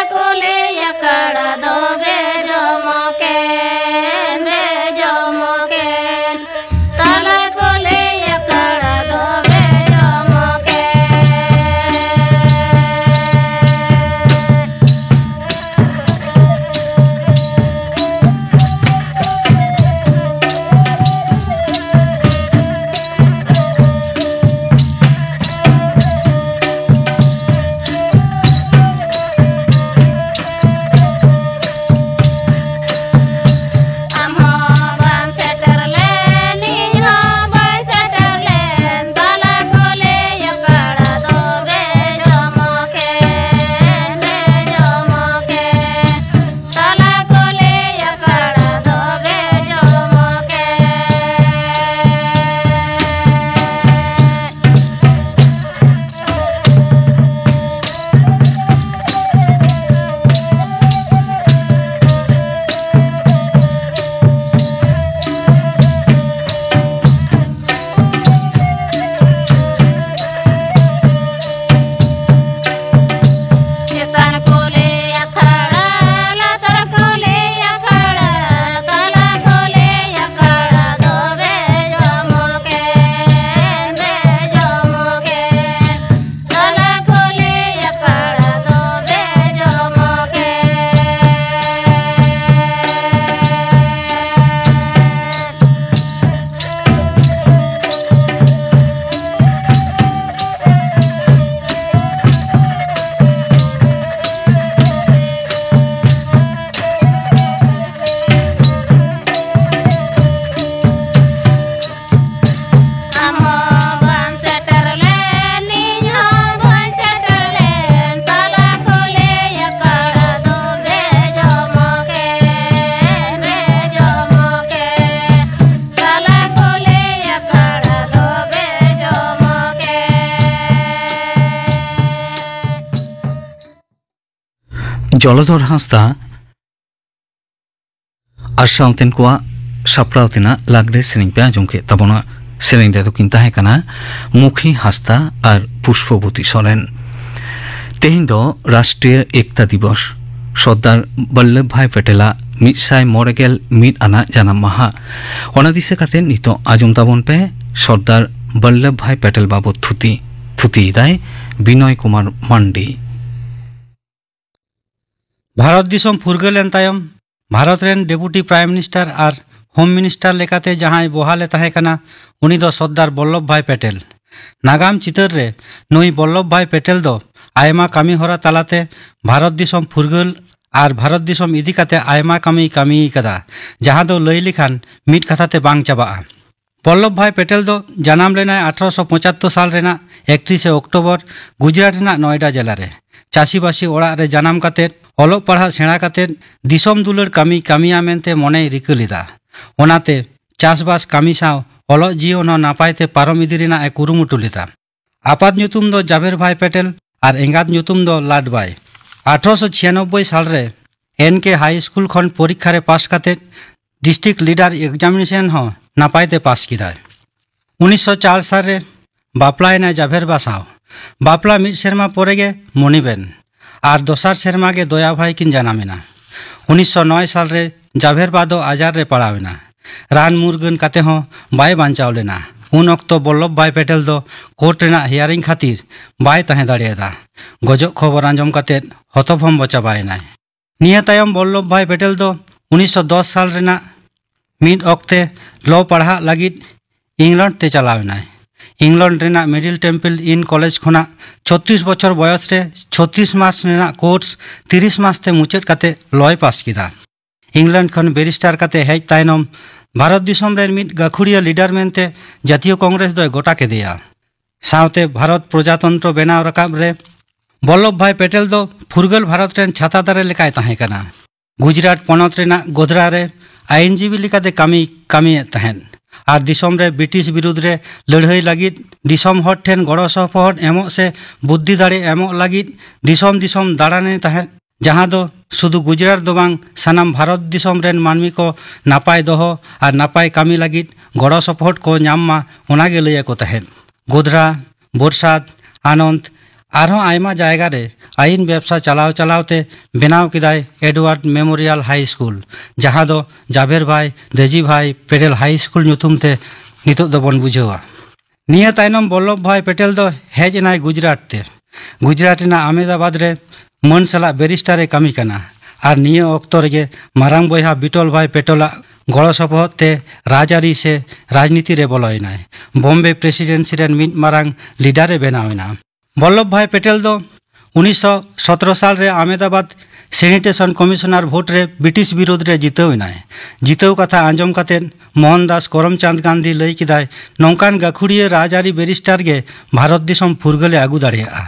ᱡᱚᱞᱚᱫᱷᱚᱨ ᱦᱟᱸᱥᱫᱟ ᱟᱨ ᱥᱟᱶᱛᱮᱱ ᱠᱚᱣᱟᱜ ᱥᱟᱯᱲᱟᱣ ᱛᱮᱱᱟᱜ ᱞᱟᱜᱽᱲᱮ ᱥᱮᱨᱮᱧ ᱯᱮ ᱟᱸᱡᱚᱢ ᱠᱮᱫ ᱛᱟᱵᱚᱱᱟ᱾ ᱥᱮᱨᱮᱧ ᱨᱮᱫᱚ ᱠᱤᱱ ᱛᱟᱦᱮᱸ ᱠᱟᱱᱟ ᱢᱩᱠᱷᱤ ᱦᱟᱸᱥᱫᱟ ᱟᱨ ᱯᱩᱥᱯᱚᱵᱚᱛᱤ ᱥᱚᱨᱮᱱ᱾ ᱛᱮᱦᱮᱧ ᱫᱚ ᱨᱟᱥᱴᱨᱤᱭᱚ ᱮᱠᱛᱟ ᱫᱤᱵᱚᱥ, ᱥᱚᱨᱫᱟᱨ ᱵᱚᱞᱞᱚᱵᱷ ᱵᱷᱟᱭ ᱯᱮᱴᱮᱞᱟᱜ ᱢᱤᱫ ᱥᱟᱭ ᱢᱚᱬᱮ ᱜᱮᱞ ᱢᱤᱫ ᱟᱱᱟᱜ ᱡᱟᱱᱟᱢ ᱢᱟᱦᱟ᱾ ᱚᱱᱟ ᱫᱤᱥᱟᱹ ᱠᱟᱛᱮ ᱱᱤᱛᱚᱜ ᱟᱸᱡᱚᱢ ᱛᱟᱵᱚᱱ ᱯᱮ ᱥᱚᱨᱫᱟᱨ ᱵᱚᱞᱞᱚᱵᱷ ᱵᱷᱟᱭ ᱯᱮᱴᱮᱞ ᱵᱟᱵᱚᱛ ᱛᱷᱩᱛᱤ᱾ ᱛᱷᱩᱛᱤᱭᱮᱫᱟᱭ ᱵᱤᱱᱚᱭ ᱠᱩᱢᱟᱨ ᱢᱟᱱᱰᱤ᱾ ᱵᱷᱟᱨᱚᱛ ᱫᱤᱥᱚᱢ ᱯᱷᱩᱨᱜᱟᱹᱞ ᱮᱱ ᱛᱟᱭᱚᱢ ᱵᱷᱟᱨᱚᱛ ᱨᱮᱱ ᱰᱮᱯᱩᱴᱤ ᱯᱨᱟᱭᱤᱢ ᱢᱤᱱᱤᱥᱴᱟᱨ ᱟᱨ ᱦᱳᱢ ᱢᱤᱱᱤᱥᱴᱟᱨ ᱞᱮᱠᱟᱛᱮ ᱡᱟᱦᱟᱸᱭ ᱵᱚᱦᱟᱞ ᱮ ᱛᱟᱦᱮᱸ ᱠᱟᱱᱟ, ᱩᱱᱤ ᱫᱚ ᱥᱚᱨᱫᱟᱨ ᱵᱚᱞᱞᱚᱵᱷ ᱵᱷᱟᱭ ᱯᱮᱴᱮᱞ᱾ ᱱᱟᱜᱟᱢ ᱪᱤᱛᱟᱹᱨ ᱨᱮ ᱱᱩᱭ ᱵᱚᱞᱞᱚᱵᱷ ᱵᱷᱟᱭ ᱯᱮᱴᱮᱞ ᱫᱚ ᱟᱭᱢᱟ ᱠᱟᱹᱢᱤ ᱦᱚᱨᱟ ᱛᱟᱞᱟᱛᱮ ᱵᱷᱟᱨᱚᱛ ᱫᱤᱥᱚᱢ ᱯᱷᱩᱨᱜᱟᱹᱞ ᱟᱨ ᱵᱷᱟᱨᱚᱛ ᱫᱤᱥᱚᱢ ᱤᱫᱤ ᱠᱟᱛᱮ ᱟᱭᱢᱟ ᱠᱟᱹᱢᱤᱭ ᱠᱟᱹᱢᱤ ᱟᱠᱟᱫᱟ, ᱡᱟᱦᱟᱸ ᱫᱚ ᱞᱟᱹᱭ ᱞᱮᱠᱷᱟᱱ ᱢᱤᱫ ᱠᱟᱛᱷᱟ ᱛᱮ ᱵᱟᱝ ᱪᱟᱵᱟᱜᱼᱟ᱾ ᱵᱚᱞᱞᱚᱵᱷ ᱵᱷᱟᱭ ᱯᱮᱴᱮᱞ ᱫᱚ ᱡᱟᱱᱟᱢ ᱞᱮᱱᱟᱭ ᱟᱴᱷᱨᱚᱥᱚ ᱯᱚᱸᱪᱟᱛᱛᱳᱨ ᱥᱟᱞ ᱨᱮᱱᱟᱜ ᱮᱠᱛᱨᱤᱥᱮ ᱚᱠᱴᱳᱵᱚᱨ ᱜᱩᱡᱽᱨᱟᱴ ᱨᱮᱱᱟᱜ ᱱᱚᱭᱰᱟ ᱡᱮᱞᱟ ᱨᱮ᱾ ᱪᱟᱹᱥᱤᱵᱟᱹᱥᱤ ᱚᱲᱟᱜ ᱨᱮ ᱡᱟᱱᱟᱢ ᱠᱟᱛᱮ, ᱚᱞᱚᱜ ᱯᱟᱲᱦᱟᱜ ᱥᱮᱬᱟ ᱠᱟᱛᱮ, ᱫᱤᱥᱚᱢ ᱫᱩᱞᱟᱹᱲ ᱠᱟᱹᱢᱤ ᱠᱟᱹᱢᱤᱭᱟ ᱢᱮᱱᱛᱮ ᱢᱚᱱᱮᱭ ᱨᱤᱠᱟᱹ ᱞᱮᱫᱟ᱾ ᱚᱱᱟᱛᱮ ᱪᱟᱥᱵᱟᱥ ᱠᱟᱹᱢᱤ ᱥᱟᱶ ᱚᱞᱚᱜ ᱡᱤᱭᱚᱱ ᱦᱚᱸ ᱱᱟᱯᱟᱭ ᱛᱮ ᱯᱟᱨᱚᱢ ᱤᱫᱤ ᱨᱮᱱᱟᱜ ᱮ ᱠᱩᱨᱩᱢᱩᱴᱩ ᱞᱮᱫᱟ᱾ ᱟᱯᱟᱛ ᱧᱩᱛᱩᱢ ᱫᱚ ᱡᱟᱵᱷᱮᱨ ᱵᱷᱟᱭ ᱯᱮᱴᱮᱞ ᱟᱨ ᱮᱸᱜᱟᱛ ᱧᱩᱛᱩᱢ ᱫᱚ ᱞᱟᱰᱵᱟᱭ᱾ ᱟᱴᱷᱨᱚᱥᱚ ᱪᱷᱤᱭᱟᱱᱚᱵᱵᱳᱭ ᱥᱟᱞ ᱨᱮ ᱮᱱ ᱠᱮ ᱦᱟᱭ ᱥᱠᱩᱞ ᱠᱷᱚᱱ ᱯᱚᱨᱤᱠᱠᱷᱟ ᱨᱮ ᱯᱟᱥ ᱠᱟᱛᱮ ᱰᱤᱥᱴᱨᱤᱠᱴ ᱞᱤᱰᱟᱨ ᱮᱠᱡᱟᱢᱤᱱᱮᱥᱚᱱ ᱦᱚᱸ ᱱᱟᱯᱟᱭ ᱛᱮ ᱯᱟᱥ ᱠᱮᱫᱟᱭ᱾ ᱩᱱᱤᱥᱥᱚ ᱪᱟᱨ ᱥᱟᱞ ᱨᱮ ᱵᱟᱯᱞᱟᱭᱮᱱᱟᱭ ᱡᱟᱵᱷᱮᱨ ᱵᱟ ᱥᱟᱶ᱾ ᱵᱟᱯᱞᱟ ᱢᱤᱫ ᱥᱮᱨᱢᱟ ᱯᱚᱨᱮ ᱜᱮ ᱢᱚᱱᱤᱵᱮᱱ ᱟᱨ ᱫᱚᱥᱟᱨ ᱥᱮᱨᱢᱟ ᱜᱮ ᱫᱚᱭᱟ ᱵᱷᱟᱭ ᱠᱤᱱ ᱡᱟᱱᱟᱢ ᱮᱱᱟ᱾ ᱩᱱᱤᱥᱥᱚ ᱱᱚᱭ ᱥᱟᱞ ᱨᱮ ᱡᱟᱵᱷᱮᱨ ᱵᱟ ᱫᱚ ᱟᱡᱟᱨ ᱨᱮ ᱯᱟᱲᱟᱣ ᱮᱱᱟ᱾ ᱨᱟᱱ ᱢᱩᱨᱜᱟᱹᱱ ᱠᱟᱛᱮ ᱦᱚᱸ ᱵᱟᱭ ᱵᱟᱧᱪᱟᱣ ᱞᱮᱱᱟ᱾ ᱩᱱ ᱚᱠᱛᱚ ᱵᱚᱞᱞᱚᱵᱷ ᱵᱷᱟᱭ ᱯᱮᱴᱮᱞ ᱫᱚ ᱠᱳᱨᱴ ᱨᱮᱱᱟᱜ ᱦᱤᱭᱟᱨᱤᱝ ᱠᱷᱟᱹᱛᱤᱨ ᱵᱟᱭ ᱛᱟᱦᱮᱸ ᱫᱟᱲᱮᱭᱟᱫᱟ᱾ ᱜᱚᱡᱚᱜ ᱠᱷᱚᱵᱚᱨ ᱟᱸᱡᱚᱢ ᱠᱟᱛᱮ ᱦᱚᱛᱚᱵᱷᱚᱢᱵᱚ ᱪᱟᱵᱟᱭᱮᱱᱟᱭ᱾ ᱱᱤᱭᱟᱹ ᱛᱟᱭᱚᱢ ᱵᱚᱞᱞᱚᱵᱷ ᱵᱷᱟᱭ ᱯᱮᱴᱮᱞ ᱫᱚ ᱩᱱᱤᱥᱥᱚ ᱫᱚᱥ ᱥᱟᱞ ᱨᱮᱱᱟᱜ ᱢᱤᱫ ᱚᱠᱛᱮ ᱞᱚ ᱯᱟᱲᱦᱟᱜ ᱞᱟᱹᱜᱤᱫ ᱤᱝᱞᱚᱱᱰ ᱛᱮ ᱪᱟᱞᱟᱣ ᱮᱱᱟᱭ᱾ ᱤᱝᱞᱚᱱᱰ ᱨᱮᱱᱟᱜ ᱢᱤᱰᱤᱞ ᱴᱮᱢᱯᱞ ᱤᱱ ᱠᱚᱞᱮᱡᱽ ᱠᱷᱚᱱᱟᱜ ᱪᱷᱚᱛᱨᱤᱥ ᱵᱚᱪᱷᱚᱨ ᱵᱚᱭᱚᱥ ᱨᱮ ᱪᱷᱚᱛᱨᱤᱥ ᱢᱟᱥ ᱨᱮᱱᱟᱜ ᱠᱳᱨᱥ ᱛᱤᱨᱤᱥ ᱢᱟᱥ ᱛᱮ ᱢᱩᱪᱟᱹᱫ ᱠᱟᱛᱮ ᱞᱚᱭ ᱯᱟᱥ ᱠᱮᱫᱟ᱾ ᱤᱝᱞᱚᱱᱰ ᱠᱷᱚᱱ ᱵᱮᱨᱤᱥᱴᱟᱨ ᱠᱟᱛᱮ ᱦᱮᱡ ᱛᱟᱭᱱᱚᱢ ᱵᱷᱟᱨᱚᱛ ᱫᱤᱥᱚᱢ ᱨᱮᱱ ᱢᱤᱫ ᱜᱟᱹᱠᱷᱩᱲᱤᱭᱟᱹ ᱞᱤᱰᱟᱨ ᱢᱮᱱᱛᱮ ᱡᱟᱛᱤᱭᱚ ᱠᱚᱝᱜᱨᱮᱥ ᱫᱚᱭ ᱜᱚᱴᱟ ᱠᱮᱫᱮᱭᱟ᱾ ᱥᱟᱶᱛᱮ ᱵᱷᱟᱨᱚᱛ ᱯᱨᱚᱡᱟᱛᱚᱱᱛᱨᱚ ᱵᱮᱱᱟᱣ ᱨᱟᱠᱟᱵ ᱨᱮ ᱵᱚᱞᱞᱚᱵᱷ ᱵᱷᱟᱭ ᱯᱮᱴᱮᱞ ᱫᱚ ᱯᱷᱩᱨᱜᱟᱹᱞ ᱵᱷᱟᱨᱚᱛ ᱨᱮᱱ ᱪᱷᱟᱛᱟ ᱫᱟᱨᱮ ᱞᱮᱠᱟᱭ ᱛᱟᱦᱮᱸ ᱠᱟᱱᱟ᱾ ᱜᱩᱡᱽᱨᱟᱴ ᱯᱚᱱᱚᱛ ᱨᱮᱱᱟᱜ ᱜᱳᱫᱷᱨᱟ ᱨᱮ ᱟᱭᱤᱱᱡᱤᱵᱤ ᱞᱮᱠᱟᱛᱮ ᱠᱟᱹᱢᱤ, ᱠᱟᱹᱢᱤᱭᱮᱫ ᱛᱟᱦᱮᱸᱫ ᱟᱨ ᱫᱤᱥᱚᱢ ᱨᱮ ᱵᱨᱤᱴᱤᱥ ᱵᱤᱨᱩᱫᱽ ᱨᱮ ᱞᱟᱹᱲᱦᱟᱹᱭ ᱞᱟᱹᱜᱤᱫ ᱫᱤᱥᱚᱢ ᱦᱚᱲ ᱴᱷᱮᱱ ᱜᱚᱲᱚ ᱥᱚᱯᱚᱦᱚᱫ ᱮᱢᱚᱜ ᱥᱮ ᱵᱩᱫᱽᱫᱷᱤ ᱫᱟᱲᱮ ᱮᱢᱚᱜ ᱞᱟᱹᱜᱤᱫ ᱫᱤᱥᱚᱢ ᱫᱤᱥᱚᱢ ᱫᱟᱬᱟᱱᱮ ᱛᱟᱦᱮᱸᱫ᱾ ᱡᱟᱦᱟᱸ ᱫᱚ ᱥᱩᱫᱷᱩ ᱜᱩᱡᱽᱨᱟᱴ ᱫᱚ ᱵᱟᱝ, ᱥᱟᱱᱟᱢ ᱵᱷᱟᱨᱚᱛ ᱫᱤᱥᱚᱢ ᱨᱮᱱ ᱢᱟᱹᱱᱢᱤ ᱠᱚ ᱱᱟᱯᱟᱭ ᱫᱚᱦᱚ ᱟᱨ ᱱᱟᱯᱟᱭ ᱠᱟᱹᱢᱤ ᱞᱟᱹᱜᱤᱫ ᱜᱚᱲᱚ ᱥᱚᱯᱚᱦᱚᱫ ᱠᱚ ᱧᱟᱢ ᱢᱟ, ᱚᱱᱟ ᱜᱮ ᱞᱟᱹᱭ ᱟᱠᱚ ᱛᱟᱦᱮᱸᱫ᱾ ᱜᱳᱫᱷᱨᱟ, ᱵᱳᱨᱥᱟᱫ, ᱟᱱᱚᱱᱫ, ᱟᱨᱦᱚᱸ ᱟᱭᱢᱟ ᱡᱟᱭᱜᱟ ᱨᱮ ᱟᱭᱤᱱ ᱵᱮᱵᱽᱥᱟ ᱪᱟᱞᱟᱣ ᱪᱟᱞᱟᱣ ᱛᱮ ᱵᱮᱱᱟᱣ ᱠᱮᱫᱟᱭ ᱮᱰᱣᱟᱨᱰ ᱢᱮᱢᱳᱨᱤᱭᱟᱞ ᱦᱟᱭ ᱥᱠᱩᱞ, ᱡᱟᱦᱟᱸ ᱫᱚ ᱡᱟᱵᱮᱨ ᱵᱷᱟᱭ, ᱫᱮᱡᱤ ᱵᱷᱟᱭ ᱯᱮᱴᱮᱞ ᱦᱟᱭ ᱥᱠᱩᱞ ᱧᱩᱛᱩᱢ ᱛᱮ ᱱᱤᱛᱚᱜ ᱫᱚᱵᱚᱱ ᱵᱩᱡᱷᱟᱹᱣᱟ᱾ ᱱᱤᱭᱟᱹ ᱛᱟᱭᱱᱚᱢ ᱵᱚᱞᱞᱚᱵᱷ ᱵᱷᱟᱭ ᱯᱮᱴᱮᱞ ᱫᱚ ᱦᱮᱡ ᱮᱱᱟᱭ ᱜᱩᱡᱽᱨᱟᱴ ᱛᱮ᱾ ᱜᱩᱡᱽᱨᱟᱴ ᱨᱮᱱᱟᱜ ᱟᱦᱢᱮᱫᱟᱵᱟᱫᱽ ᱨᱮ ᱢᱟᱹᱱ ᱥᱟᱞᱟᱜ ᱵᱮᱨᱤᱥᱴᱟᱨ ᱮ ᱠᱟᱹᱢᱤ ᱠᱟᱱᱟ᱾ ᱟᱨ ᱱᱤᱭᱟᱹ ᱚᱠᱛᱚ ᱨᱮᱜᱮ ᱢᱟᱨᱟᱝ ᱵᱚᱭᱦᱟ ᱵᱤᱴᱚᱞ ᱵᱷᱟᱭ ᱯᱮᱴᱮᱞᱟᱜ ᱜᱚᱲᱚ ᱥᱚᱯᱚᱦᱚᱫ ᱛᱮ ᱨᱟᱡᱽᱟᱹᱨᱤ ᱥᱮ ᱨᱟᱡᱽᱱᱤᱛᱤ ᱨᱮ ᱵᱚᱞᱚᱭᱮᱱᱟᱭ᱾ ᱵᱚᱢᱵᱮ ᱯᱨᱮᱥᱤᱰᱮᱱᱥᱤ ᱨᱮᱱ ᱢᱤᱫ ᱢᱟᱨᱟᱝ ᱞᱤᱰᱟᱨ ᱮ ᱵᱮᱱᱟᱣ ᱮᱱᱟ᱾ ᱵᱚᱞᱞᱚᱵᱷ ᱵᱷᱟᱭ ᱯᱮᱴᱮᱞ ᱫᱚ ᱩᱱᱤᱥᱥᱚ ᱥᱚᱛᱨᱚ ᱥᱟᱞ ᱨᱮ ᱟᱦᱢᱮᱫᱟᱵᱟᱫᱽ ᱥᱮᱱᱤᱴᱮᱥᱚᱱ ᱠᱚᱢᱤᱥᱚᱱᱟᱨ ᱵᱷᱳᱴ ᱨᱮ ᱵᱨᱤᱴᱤᱥ ᱵᱤᱨᱳᱫᱷ ᱨᱮ ᱡᱤᱛᱟᱹᱣ ᱮᱱᱟᱭ᱾ ᱡᱤᱛᱟᱹᱣ ᱠᱟᱛᱷᱟ ᱟᱸᱡᱚᱢ ᱠᱟᱛᱮ ᱢᱳᱦᱚᱱ ᱫᱟᱥ ᱠᱚᱨᱚᱢᱪᱟᱸᱫᱽ ᱜᱟᱱᱫᱷᱤ ᱞᱟᱹᱭ ᱠᱮᱫᱟᱭ, ᱱᱚᱝᱠᱟᱱ ᱜᱟᱹᱠᱷᱩᱲᱤᱭᱟᱹ ᱨᱟᱡᱽᱟᱹᱨᱤ ᱵᱮᱨᱤᱥᱴᱟᱨ ᱜᱮ ᱵᱷᱟᱨᱚᱛ ᱫᱤᱥᱚᱢ ᱯᱷᱩᱨᱜᱟᱹᱞᱮ ᱟᱹᱜᱩ ᱫᱟᱲᱮᱭᱟᱜᱼᱟ᱾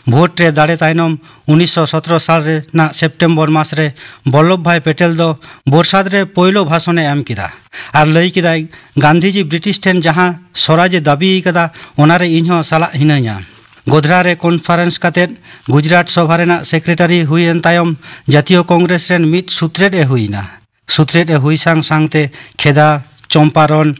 ᱵᱷᱳᱴ ᱨᱮ ᱫᱟᱲᱮ ᱛᱟᱭᱱᱚᱢ ᱩᱱᱤᱥᱥᱚ ᱥᱚᱛᱨᱚ ᱥᱟᱞ ᱨᱮᱱᱟᱜ ᱥᱮᱯᱴᱮᱢᱵᱚᱨ ᱢᱟᱥ ᱨᱮ ᱵᱚᱞᱞᱚᱵᱷ ᱵᱷᱟᱭ ᱯᱮᱴᱮᱞ ᱫᱚ ᱵᱳᱨᱥᱟᱫ ᱨᱮ ᱯᱳᱭᱞᱳ ᱵᱷᱟᱥᱚᱱ ᱮ ᱮᱢ ᱠᱮᱫᱟ ᱟᱨ ᱞᱟᱹᱭ ᱠᱮᱫᱟᱭ, ᱜᱟᱱᱫᱷᱤᱡᱤ ᱵᱨᱤᱴᱤᱥ ᱴᱷᱮᱱ ᱡᱟᱦᱟᱸ ᱥᱚᱨᱟᱡᱽ ᱮ ᱫᱟᱹᱵᱤ ᱟᱠᱟᱫᱟ, ᱚᱱᱟᱨᱮ ᱤᱧᱦᱚᱸ ᱥᱟᱞᱟᱜ ᱦᱤᱱᱟᱹᱧᱟ᱾ ᱜᱳᱫᱷᱨᱟ ᱨᱮ ᱠᱚᱱᱯᱷᱟᱨᱮᱱᱥ ᱠᱟᱛᱮ ᱜᱩᱡᱽᱨᱟᱴ ᱥᱚᱵᱷᱟ ᱨᱮᱱᱟᱜ ᱥᱮᱠᱨᱮᱴᱟᱨᱤ ᱦᱩᱭ ᱮᱱ ᱛᱟᱭᱚᱢ ᱡᱟᱛᱤᱭᱚ ᱠᱚᱝᱜᱨᱮᱥ ᱨᱮᱱ ᱢᱤᱫ ᱥᱩᱛᱨᱮᱫ ᱮ ᱦᱩᱭ ᱮᱱᱟ᱾ ᱥᱩᱛᱨᱮᱫ ᱮ ᱦᱩᱭ ᱥᱟᱝ ᱥᱟᱝᱛᱮ ᱠᱷᱮᱫᱟ, ᱪᱚᱢᱯᱟᱨᱚᱱ,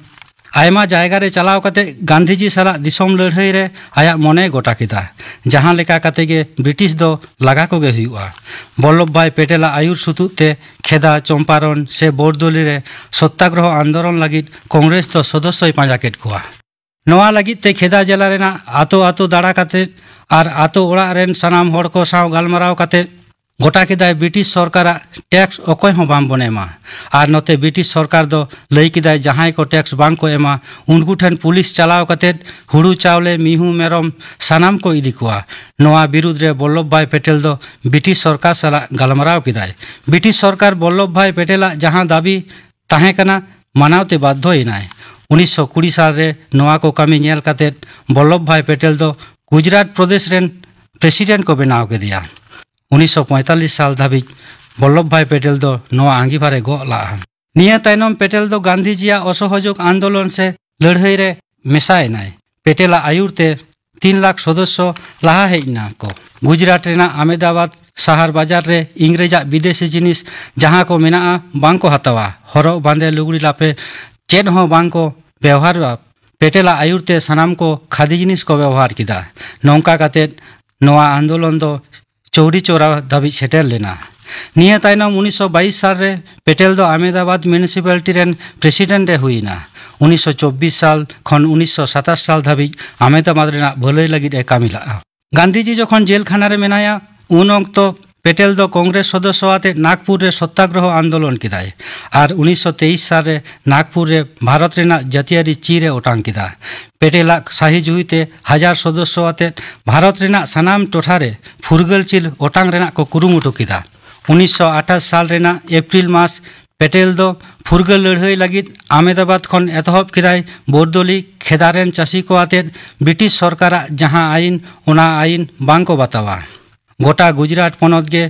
ᱟᱭᱢᱟ ᱡᱟᱭᱜᱟ ᱨᱮ ᱪᱟᱞᱟᱣ ᱠᱟᱛᱮ ᱜᱟᱱᱫᱷᱤᱡᱤ ᱥᱟᱞᱟᱜ ᱫᱤᱥᱚᱢ ᱞᱟᱹᱲᱦᱟᱹᱭ ᱨᱮ ᱟᱭᱟᱜ ᱢᱚᱱᱮᱭ ᱜᱚᱴᱟ ᱠᱮᱫᱟ᱾ ᱡᱟᱦᱟᱸ ᱞᱮᱠᱟ ᱠᱟᱛᱮ ᱜᱮ ᱵᱨᱤᱴᱤᱥ ᱫᱚ ᱞᱟᱜᱟ ᱠᱚᱜᱮ ᱦᱩᱭᱩᱜᱼᱟ᱾ ᱵᱚᱞᱞᱚᱵᱷ ᱵᱷᱟᱭ ᱯᱮᱴᱮᱞᱟᱜ ᱟᱹᱭᱩᱨ ᱥᱩᱛᱩᱜ ᱛᱮ ᱠᱷᱮᱫᱟ, ᱪᱚᱢᱯᱟᱨᱚᱱ ᱥᱮ ᱵᱚᱨᱫᱚᱞᱤ ᱨᱮ ᱥᱚᱛᱛᱟᱜᱨᱚᱦᱚ ᱟᱱᱫᱳᱞᱚᱱ ᱞᱟᱹᱜᱤᱫ ᱠᱚᱝᱜᱨᱮᱥ ᱫᱚ ᱥᱚᱫᱚᱥᱥᱚᱭ ᱯᱟᱸᱡᱟ ᱠᱮᱫ ᱠᱚᱣᱟ᱾ ᱱᱚᱣᱟ ᱞᱟᱹᱜᱤᱫ ᱛᱮ ᱠᱷᱮᱫᱟ ᱡᱮᱞᱟ ᱨᱮᱱᱟᱜ ᱟᱛᱳ ᱟᱛᱳ ᱫᱟᱬᱟ ᱠᱟᱛᱮ ᱟᱨ ᱟᱛᱳ ᱚᱲᱟᱜ ᱨᱮᱱ ᱥᱟᱱᱟᱢ ᱦᱚᱲ ᱠᱚ ᱥᱟᱶ ᱜᱟᱞᱢᱟᱨᱟᱣ ᱠᱟᱛᱮ ᱜᱚᱴᱟ ᱠᱮᱫᱟᱭ, ᱵᱨᱤᱴᱤᱥ ᱥᱚᱨᱠᱟᱨᱟᱜ ᱴᱮᱠᱥ ᱚᱠᱚᱭ ᱦᱚᱸ ᱵᱟᱝ ᱵᱚᱱ ᱮᱢᱟ᱾ ᱟᱨ ᱱᱚᱛᱮ ᱵᱨᱤᱴᱤᱥ ᱥᱚᱨᱠᱟᱨ ᱫᱚ ᱞᱟᱹᱭ ᱠᱮᱫᱟᱭ, ᱡᱟᱦᱟᱸᱭ ᱠᱚ ᱴᱮᱠᱥ ᱵᱟᱝ ᱠᱚ ᱮᱢᱟ, ᱩᱱᱠᱩ ᱴᱷᱮᱱ ᱯᱩᱞᱤᱥ ᱪᱟᱞᱟᱣ ᱠᱟᱛᱮ ᱦᱩᱲᱩ, ᱪᱟᱣᱞᱮ, ᱢᱤᱦᱩ, ᱢᱮᱨᱚᱢ ᱥᱟᱱᱟᱢ ᱠᱚ ᱤᱫᱤ ᱠᱚᱣᱟ᱾ ᱱᱚᱣᱟ ᱵᱤᱨᱩᱫᱽ ᱨᱮ ᱵᱚᱞᱞᱚᱵᱷ ᱵᱷᱟᱭ ᱯᱮᱴᱮᱞ ᱫᱚ ᱵᱨᱤᱴᱤᱥ ᱥᱚᱨᱠᱟᱨ ᱥᱟᱞᱟᱜ ᱜᱟᱞᱢᱟᱨᱟᱣ ᱠᱮᱫᱟᱭ᱾ ᱵᱨᱤᱴᱤᱥ ᱥᱚᱨᱠᱟᱨ ᱵᱚᱞᱞᱚᱵᱷ ᱵᱷᱟᱭ ᱯᱮᱴᱮᱞᱟᱜ ᱡᱟᱦᱟᱸ ᱫᱟᱹᱵᱤ ᱛᱟᱦᱮᱸ ᱠᱟᱱᱟ, ᱢᱟᱱᱟᱣ ᱛᱮ ᱵᱟᱫᱽᱫᱷᱚ ᱮᱱᱟᱭ᱾ ᱩᱱᱤᱥᱥᱚ ᱠᱩᱲᱤ ᱥᱟᱞ ᱨᱮ ᱱᱚᱣᱟ ᱠᱚ ᱠᱟᱹᱢᱤ ᱧᱮᱞ ᱠᱟᱛᱮ ᱵᱚᱞᱞᱚᱵᱷ ᱵᱷᱟᱭ ᱯᱮᱴᱮᱞ ᱫᱚ ᱜᱩᱡᱽᱨᱟᱴ ᱯᱨᱚᱫᱮᱥ ᱨᱮᱱ ᱯᱨᱮᱥᱤᱰᱮᱱᱴ ᱠᱚ ᱵᱮᱱᱟᱣ ᱠᱮᱫᱮᱭᱟ᱾ ᱩᱱᱤᱥᱥᱚ ᱯᱚᱸᱭᱛᱟᱞᱞᱤᱥ ᱥᱟᱞ ᱫᱷᱟᱹᱵᱤᱡ ᱵᱚᱞᱞᱚᱵᱷ ᱵᱷᱟᱭ ᱯᱮᱴᱮᱞ ᱫᱚ ᱱᱚᱣᱟ ᱟᱸᱜᱤᱵᱷᱟᱨ ᱮ ᱜᱚᱜ ᱞᱟᱜᱼᱟ᱾ ᱱᱤᱭᱟᱹ ᱛᱟᱭᱱᱚᱢ ᱯᱮᱴᱮᱞ ᱫᱚ ᱜᱟᱱᱫᱷᱤᱡᱤᱭᱟᱜ ᱚᱥᱚᱦᱚᱡᱳᱜᱽ ᱟᱱᱫᱳᱞᱚᱱ ᱥᱮ ᱞᱟᱹᱲᱦᱟᱹᱭ ᱨᱮ ᱢᱮᱥᱟ ᱮᱱᱟᱭ᱾ ᱯᱮᱴᱮᱞᱟᱜ ᱟᱹᱭᱩᱨ ᱛᱮ ᱛᱤᱱ ᱞᱟᱠᱷ ᱥᱚᱫᱚᱥᱥᱚ ᱞᱟᱦᱟ ᱦᱮᱡ ᱮᱱᱟ ᱠᱚ᱾ ᱜᱩᱡᱽᱨᱟᱴ ᱨᱮᱱᱟᱜ ᱟᱢᱮᱫᱟᱵᱟᱫᱽ ᱥᱟᱦᱟᱨ ᱵᱟᱡᱟᱨ ᱨᱮ ᱤᱝᱨᱮᱡᱟᱜ ᱵᱤᱫᱮᱥᱤ ᱡᱤᱱᱤᱥ ᱡᱟᱦᱟᱸ ᱠᱚ ᱢᱮᱱᱟᱜᱼᱟ, ᱵᱟᱝ ᱠᱚ ᱦᱟᱛᱟᱣᱟ᱾ ᱦᱚᱨᱚᱜ ᱵᱟᱸᱫᱮ, ᱞᱩᱜᱽᱲᱤ ᱞᱟᱯᱮ ᱪᱮᱫ ᱦᱚᱸ ᱵᱟᱝ ᱠᱚ ᱵᱮᱣᱦᱟᱨᱟ᱾ ᱯᱮᱴᱮᱞᱟᱜ ᱟᱹᱭᱩᱨ ᱛᱮ ᱥᱟᱱᱟᱢ ᱠᱚ ᱠᱷᱟᱫᱤ ᱡᱤᱱᱤᱥ ᱠᱚ ᱵᱮᱣᱦᱟᱨ ᱠᱮᱫᱟ᱾ ᱱᱚᱝᱠᱟ ᱠᱟᱛᱮ ᱱᱚᱣᱟ ᱟᱱᱫᱳᱞᱚᱱ ᱫᱚ ᱪᱳᱣᱨᱤ ᱪᱳᱨᱟ ᱫᱷᱟᱹᱵᱤᱡ ᱥᱮᱴᱮᱨ ᱞᱮᱱᱟ᱾ ᱱᱤᱭᱟᱹ ᱛᱟᱭᱱᱚᱢ ᱩᱱᱤᱥᱥᱚ ᱵᱟᱭᱤᱥ ᱥᱟᱞ ᱨᱮ ᱯᱮᱴᱮᱞ ᱫᱚ ᱟᱢᱮᱫᱟᱵᱟᱫᱽ ᱢᱤᱭᱩᱱᱤᱥᱤᱯᱟᱞᱤᱴᱤ ᱨᱮᱱ ᱯᱨᱮᱥᱤᱰᱮᱱᱴ ᱮ ᱦᱩᱭ ᱮᱱᱟ᱾ ᱩᱱᱤᱥᱥᱚ ᱪᱚᱵᱵᱤᱥ ᱥᱟᱞ ᱠᱷᱚᱱ ᱩᱱᱤᱥᱥᱚ ᱥᱟᱛᱟᱥ ᱥᱟᱞ ᱫᱷᱟᱹᱵᱤᱡ ᱟᱢᱮᱫᱟᱵᱟᱫᱽ ᱨᱮᱱᱟᱜ ᱵᱷᱟᱹᱞᱟᱹᱭ ᱞᱟᱹᱜᱤᱫ ᱮ ᱠᱟᱹᱢᱤ ᱞᱟᱜᱼᱟ᱾ ᱜᱟᱱᱫᱷᱤᱡᱤ ᱡᱚᱠᱷᱚᱱ ᱡᱮᱞ ᱠᱷᱟᱱᱟ ᱨᱮ ᱢᱮᱱᱟᱭᱟ, ᱩᱱ ᱚᱠᱛᱚ ᱯᱮᱴᱮᱞ ᱫᱚ ᱠᱚᱝᱜᱨᱮᱥ ᱥᱚᱫᱚᱥᱥᱚ ᱟᱛᱮ ᱱᱟᱜᱽᱯᱩᱨ ᱨᱮ ᱥᱚᱛᱛᱟᱜᱨᱚᱦᱚ ᱟᱱᱫᱳᱞᱚᱱ ᱠᱮᱫᱟᱭ ᱟᱨ ᱩᱱᱤᱥᱥᱚ ᱛᱮᱭᱤᱥ ᱥᱟᱞ ᱨᱮ ᱱᱟᱜᱽᱯᱩᱨ ᱨᱮ ᱵᱷᱟᱨᱚᱛ ᱨᱮᱱᱟᱜ ᱡᱟᱹᱛᱤᱭᱟᱹᱨᱤ ᱪᱤᱨ ᱮ ᱚᱴᱟᱝ ᱠᱮᱫᱟ᱾ ᱯᱮᱴᱮᱞᱟᱜ ᱥᱟᱹᱦᱤ ᱡᱩᱦᱤᱛᱮ ᱦᱟᱡᱟᱨ ᱥᱚᱫᱚᱥᱥᱚ ᱟᱛᱮ ᱵᱷᱟᱨᱚᱛ ᱨᱮᱱᱟᱜ ᱥᱟᱱᱟᱢ ᱴᱚᱴᱷᱟ ᱨᱮ ᱯᱷᱩᱨᱜᱟᱹᱞ ᱪᱤᱨ ᱚᱴᱟᱝ ᱨᱮᱱᱟᱜ ᱠᱚ ᱠᱩᱨᱩᱢᱩᱴᱩ ᱠᱮᱫᱟ᱾ ᱩᱱᱤᱥᱥᱚ ᱟᱴᱷᱟᱥ ᱥᱟᱞ ᱨᱮᱱᱟᱜ ᱮᱯᱨᱤᱞ ᱢᱟᱥ ᱯᱮᱴᱮᱞ ᱫᱚ ᱯᱷᱩᱨᱜᱟᱹᱞ ᱞᱟᱹᱲᱦᱟᱹᱭ ᱞᱟᱹᱜᱤᱫ ᱟᱢᱮᱫᱟᱵᱟᱫᱽ ᱠᱷᱚᱱ ᱮᱛᱚᱦᱚᱵ ᱠᱮᱫᱟᱭ᱾ ᱵᱚᱨᱫᱚᱞᱤ ᱠᱷᱮᱫᱟ ᱨᱮᱱ ᱪᱟᱹᱥᱤ ᱠᱚ ᱟᱛᱮ ᱵᱨᱤᱴᱤᱥ ᱥᱚᱨᱠᱟᱨᱟᱜ ᱡᱟᱦᱟᱸ ᱟᱹᱭᱤᱱ, ᱚᱱᱟ ᱟᱹᱭᱤᱱ ᱵᱟᱝ ᱠᱚ ᱵᱟᱛᱟᱣᱟ᱾ ᱜᱚᱴᱟ ᱜᱩᱡᱽᱨᱟᱴ ᱯᱚᱱᱚᱛ ᱜᱮ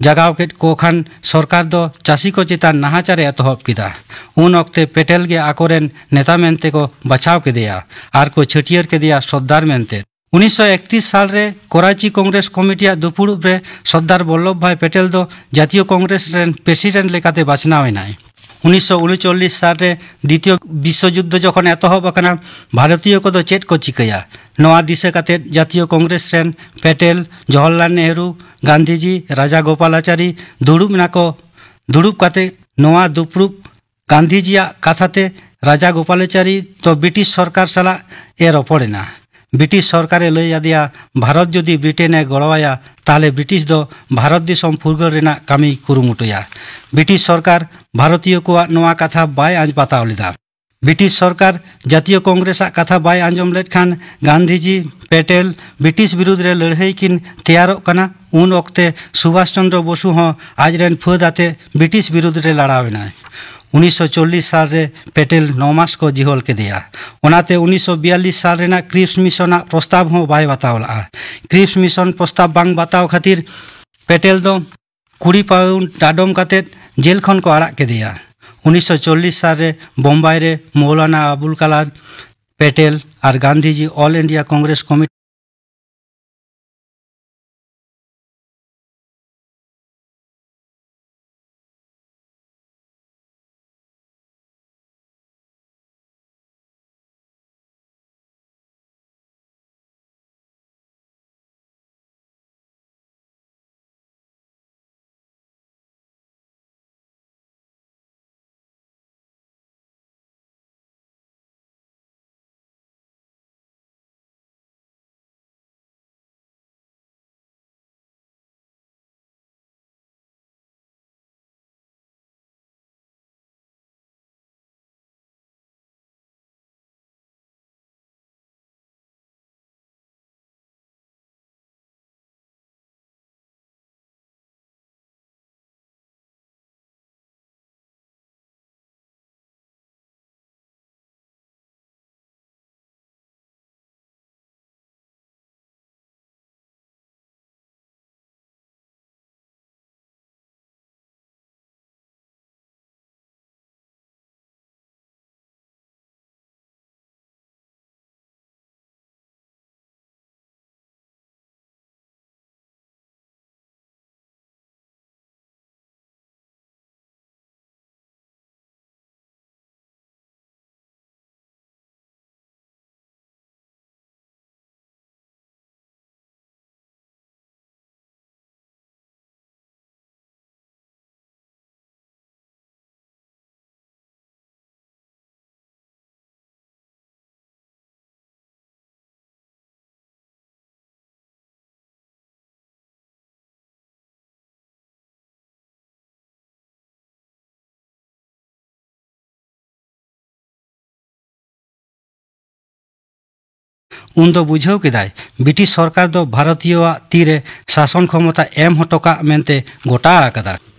ᱡᱟᱜᱟᱣ ᱠᱮᱫ ᱠᱚ ᱠᱷᱟᱱ ᱥᱚᱨᱠᱟᱨ ᱫᱚ ᱪᱟᱹᱥᱤ ᱠᱚ ᱪᱮᱛᱟᱱ ᱱᱟᱦᱟᱪᱟᱨ ᱮ ᱮᱛᱚᱦᱚᱵ ᱠᱮᱫᱟ᱾ ᱩᱱ ᱚᱠᱛᱮ ᱯᱮᱴᱮᱞ ᱜᱮ ᱟᱠᱚᱨᱮᱱ ᱱᱮᱛᱟ ᱢᱮᱱᱛᱮ ᱠᱚ ᱵᱟᱪᱷᱟᱣ ᱠᱮᱫᱮᱭᱟ ᱟᱨ ᱠᱚ ᱪᱷᱟᱹᱴᱭᱟᱹᱨ ᱠᱮᱫᱮᱭᱟ ᱥᱚᱨᱫᱟᱨ ᱢᱮᱱᱛᱮ᱾ ᱩᱱᱤᱥᱥᱚ ᱮᱠᱛᱨᱤᱥ ᱥᱟᱞ ᱨᱮ ᱠᱚᱨᱟᱪᱤ ᱠᱚᱝᱜᱨᱮᱥ ᱠᱚᱢᱤᱴᱤᱭᱟᱜ ᱫᱩᱯᱩᱲᱩᱵ ᱨᱮ ᱥᱚᱨᱫᱟᱨ ᱵᱚᱞᱞᱚᱵᱷ ᱵᱷᱟᱭ ᱯᱮᱴᱮᱞ ᱫᱚ ᱡᱟᱛᱤᱭᱚ ᱠᱚᱝᱜᱨᱮᱥ ᱨᱮᱱ ᱯᱨᱮᱥᱤᱰᱮᱱᱴ ᱞᱮᱠᱟᱛᱮ ᱵᱟᱪᱷᱱᱟᱣ ᱮᱱᱟᱭ᱾ ᱩᱱᱤᱥᱥᱚ ᱩᱱᱩᱪᱚᱞᱞᱤᱥ ᱥᱟᱞ ᱨᱮ ᱫᱤᱛᱤᱭᱚ ᱵᱤᱥᱥᱚ ᱡᱩᱫᱽᱫᱷᱚ ᱡᱚᱠᱷᱚᱱ ᱮᱛᱚᱦᱚᱵ ᱟᱠᱟᱱᱟ, ᱵᱷᱟᱨᱚᱛᱤᱭᱚ ᱠᱚᱫᱚ ᱪᱮᱫ ᱠᱚ ᱪᱤᱠᱟᱹᱭᱟ? ᱱᱚᱣᱟ ᱫᱤᱥᱟᱹ ᱠᱟᱛᱮ ᱡᱟᱛᱤᱭᱚ ᱠᱚᱝᱜᱨᱮᱥ ᱨᱮᱱ ᱯᱮᱴᱮᱞ, ᱡᱚᱣᱟᱦᱚᱨᱞᱟᱞ ᱱᱮᱦᱨᱩ, ᱜᱟᱱᱫᱷᱤᱡᱤ, ᱨᱟᱡᱟ ᱜᱳᱯᱟᱞᱟᱪᱟᱨᱤ ᱫᱩᱲᱩᱵ ᱮᱱᱟ ᱠᱚ᱾ ᱫᱩᱲᱩᱵ ᱠᱟᱛᱮ ᱱᱚᱣᱟ ᱫᱩᱯᱲᱩᱵ ᱜᱟᱱᱫᱷᱤᱡᱤᱭᱟᱜ ᱠᱟᱛᱷᱟ ᱛᱮ ᱨᱟᱡᱟ ᱜᱳᱯᱟᱞᱟᱪᱟᱨᱤ ᱫᱚ ᱵᱨᱤᱴᱤᱥ ᱥᱚᱨᱠᱟᱨ ᱥᱟᱞᱟᱜ ᱮ ᱨᱚᱯᱚᱲ ᱮᱱᱟ᱾ ᱵᱨᱤᱴᱤᱥ ᱥᱚᱨᱠᱟᱨ ᱮ ᱞᱟᱹᱭ ᱟᱫᱮᱭᱟ, ᱵᱷᱟᱨᱚᱛ ᱡᱩᱫᱤ ᱵᱨᱤᱴᱮᱱ ᱮ ᱜᱚᱲᱚ ᱟᱭᱟ, ᱛᱟᱦᱞᱮ ᱵᱨᱤᱴᱤᱥ ᱫᱚ ᱵᱷᱟᱨᱚᱛ ᱫᱤᱥᱚᱢ ᱯᱷᱩᱨᱜᱟᱹᱞ ᱨᱮᱱᱟᱜ ᱠᱟᱹᱢᱤᱭ ᱠᱩᱨᱩᱢᱩᱴᱩᱭᱟ᱾ ᱵᱨᱤᱴᱤᱥ ᱥᱚᱨᱠᱟᱨ ᱵᱷᱟᱨᱚᱛᱤᱭᱚ ᱠᱚᱣᱟᱜ ᱱᱚᱣᱟ ᱠᱟᱛᱷᱟ ᱵᱟᱭ ᱟᱸᱡᱽ ᱵᱟᱛᱟᱣ ᱞᱮᱫᱟ᱾ ᱵᱨᱤᱴᱤᱥ ᱥᱚᱨᱠᱟᱨ ᱡᱟᱛᱤᱭᱚ ᱠᱚᱝᱜᱨᱮᱥᱟᱜ ᱠᱟᱛᱷᱟ ᱵᱟᱭ ᱟᱸᱡᱚᱢ ᱞᱮᱫ ᱠᱷᱟᱱ ᱜᱟᱱᱫᱷᱤᱡᱤ, ᱯᱮᱴᱮᱞ ᱵᱨᱤᱴᱤᱥ ᱵᱤᱨᱩᱫᱽ ᱨᱮ ᱞᱟᱹᱲᱦᱟᱹᱭ ᱠᱤᱱ ᱛᱮᱭᱟᱨᱚᱜ ᱠᱟᱱᱟ᱾ ᱩᱱ ᱚᱠᱛᱮ ᱥᱩᱵᱷᱟᱥ ᱪᱚᱱᱫᱨᱚ ᱵᱚᱥᱩ ᱦᱚᱸ ᱟᱡᱨᱮᱱ ᱯᱷᱟᱹᱫ ᱟᱛᱮ ᱵᱨᱤᱴᱤᱥ ᱵᱤᱨᱩᱫᱽ ᱨᱮ ᱞᱟᱲᱟᱣ ᱮᱱᱟᱭ᱾ ᱩᱱᱤᱥᱥᱚ ᱪᱚᱞᱞᱤᱥ ᱥᱟᱞ ᱨᱮ ᱯᱮᱴᱮᱞ ᱱᱚ ᱢᱟᱥ ᱠᱚ ᱡᱤᱦᱚᱞ ᱠᱮᱫᱮᱭᱟ᱾ ᱚᱱᱟᱛᱮ ᱩᱱᱤᱥᱥᱚ ᱵᱤᱭᱟᱞᱞᱤᱥ ᱥᱟᱞ ᱨᱮᱱᱟᱜ ᱠᱨᱤᱯᱥ ᱢᱤᱥᱚᱱᱟᱜ ᱯᱨᱚᱥᱛᱟᱵ ᱦᱚᱸ ᱵᱟᱭ ᱵᱟᱛᱟᱣ ᱞᱟᱜᱼᱟ᱾ ᱠᱨᱤᱯᱥ ᱢᱤᱥᱚᱱ ᱯᱨᱚᱥᱛᱟᱵ ᱵᱟᱝ ᱵᱟᱛᱟᱣ ᱠᱷᱟᱹᱛᱤᱨ ᱯᱮᱴᱮᱞ ᱫᱚ ᱠᱩᱲᱤ ᱯᱟᱣᱩᱱᱰ ᱰᱟᱰᱚᱢ ᱠᱟᱛᱮ ᱡᱮᱞ ᱠᱷᱚᱱ ᱠᱚ ᱟᱲᱟᱜ ᱠᱮᱫᱮᱭᱟ᱾ ᱩᱱᱤᱥᱥᱚ ᱪᱚᱞᱞᱤᱥ ᱥᱟᱞ ᱨᱮ ᱵᱳᱢᱵᱟᱭ ᱨᱮ ᱢᱚᱣᱞᱟᱱᱟ ᱟᱵᱩᱞ ᱠᱟᱞᱟᱢ ᱯᱮᱴᱮᱞ ᱟᱨ Gandhiji all India Congress committee ᱩᱱᱫᱚ ᱵᱩᱡᱷᱟᱹᱣ ᱠᱮᱫᱟᱭ, ᱵᱨᱤᱴᱤᱥ ᱥᱚᱨᱠᱟᱨ ᱫᱚ ᱵᱷᱟᱨᱚᱛᱤᱭᱚᱣᱟᱜ ᱛᱤᱨᱮ ᱥᱟᱥᱚᱱ ᱠᱷᱚᱢᱚᱛᱟ ᱮᱢ ᱦᱚᱴᱚ ᱠᱟᱜ ᱢᱮᱱᱛᱮ ᱜᱚᱴᱟ ᱟᱠᱟᱫᱟ᱾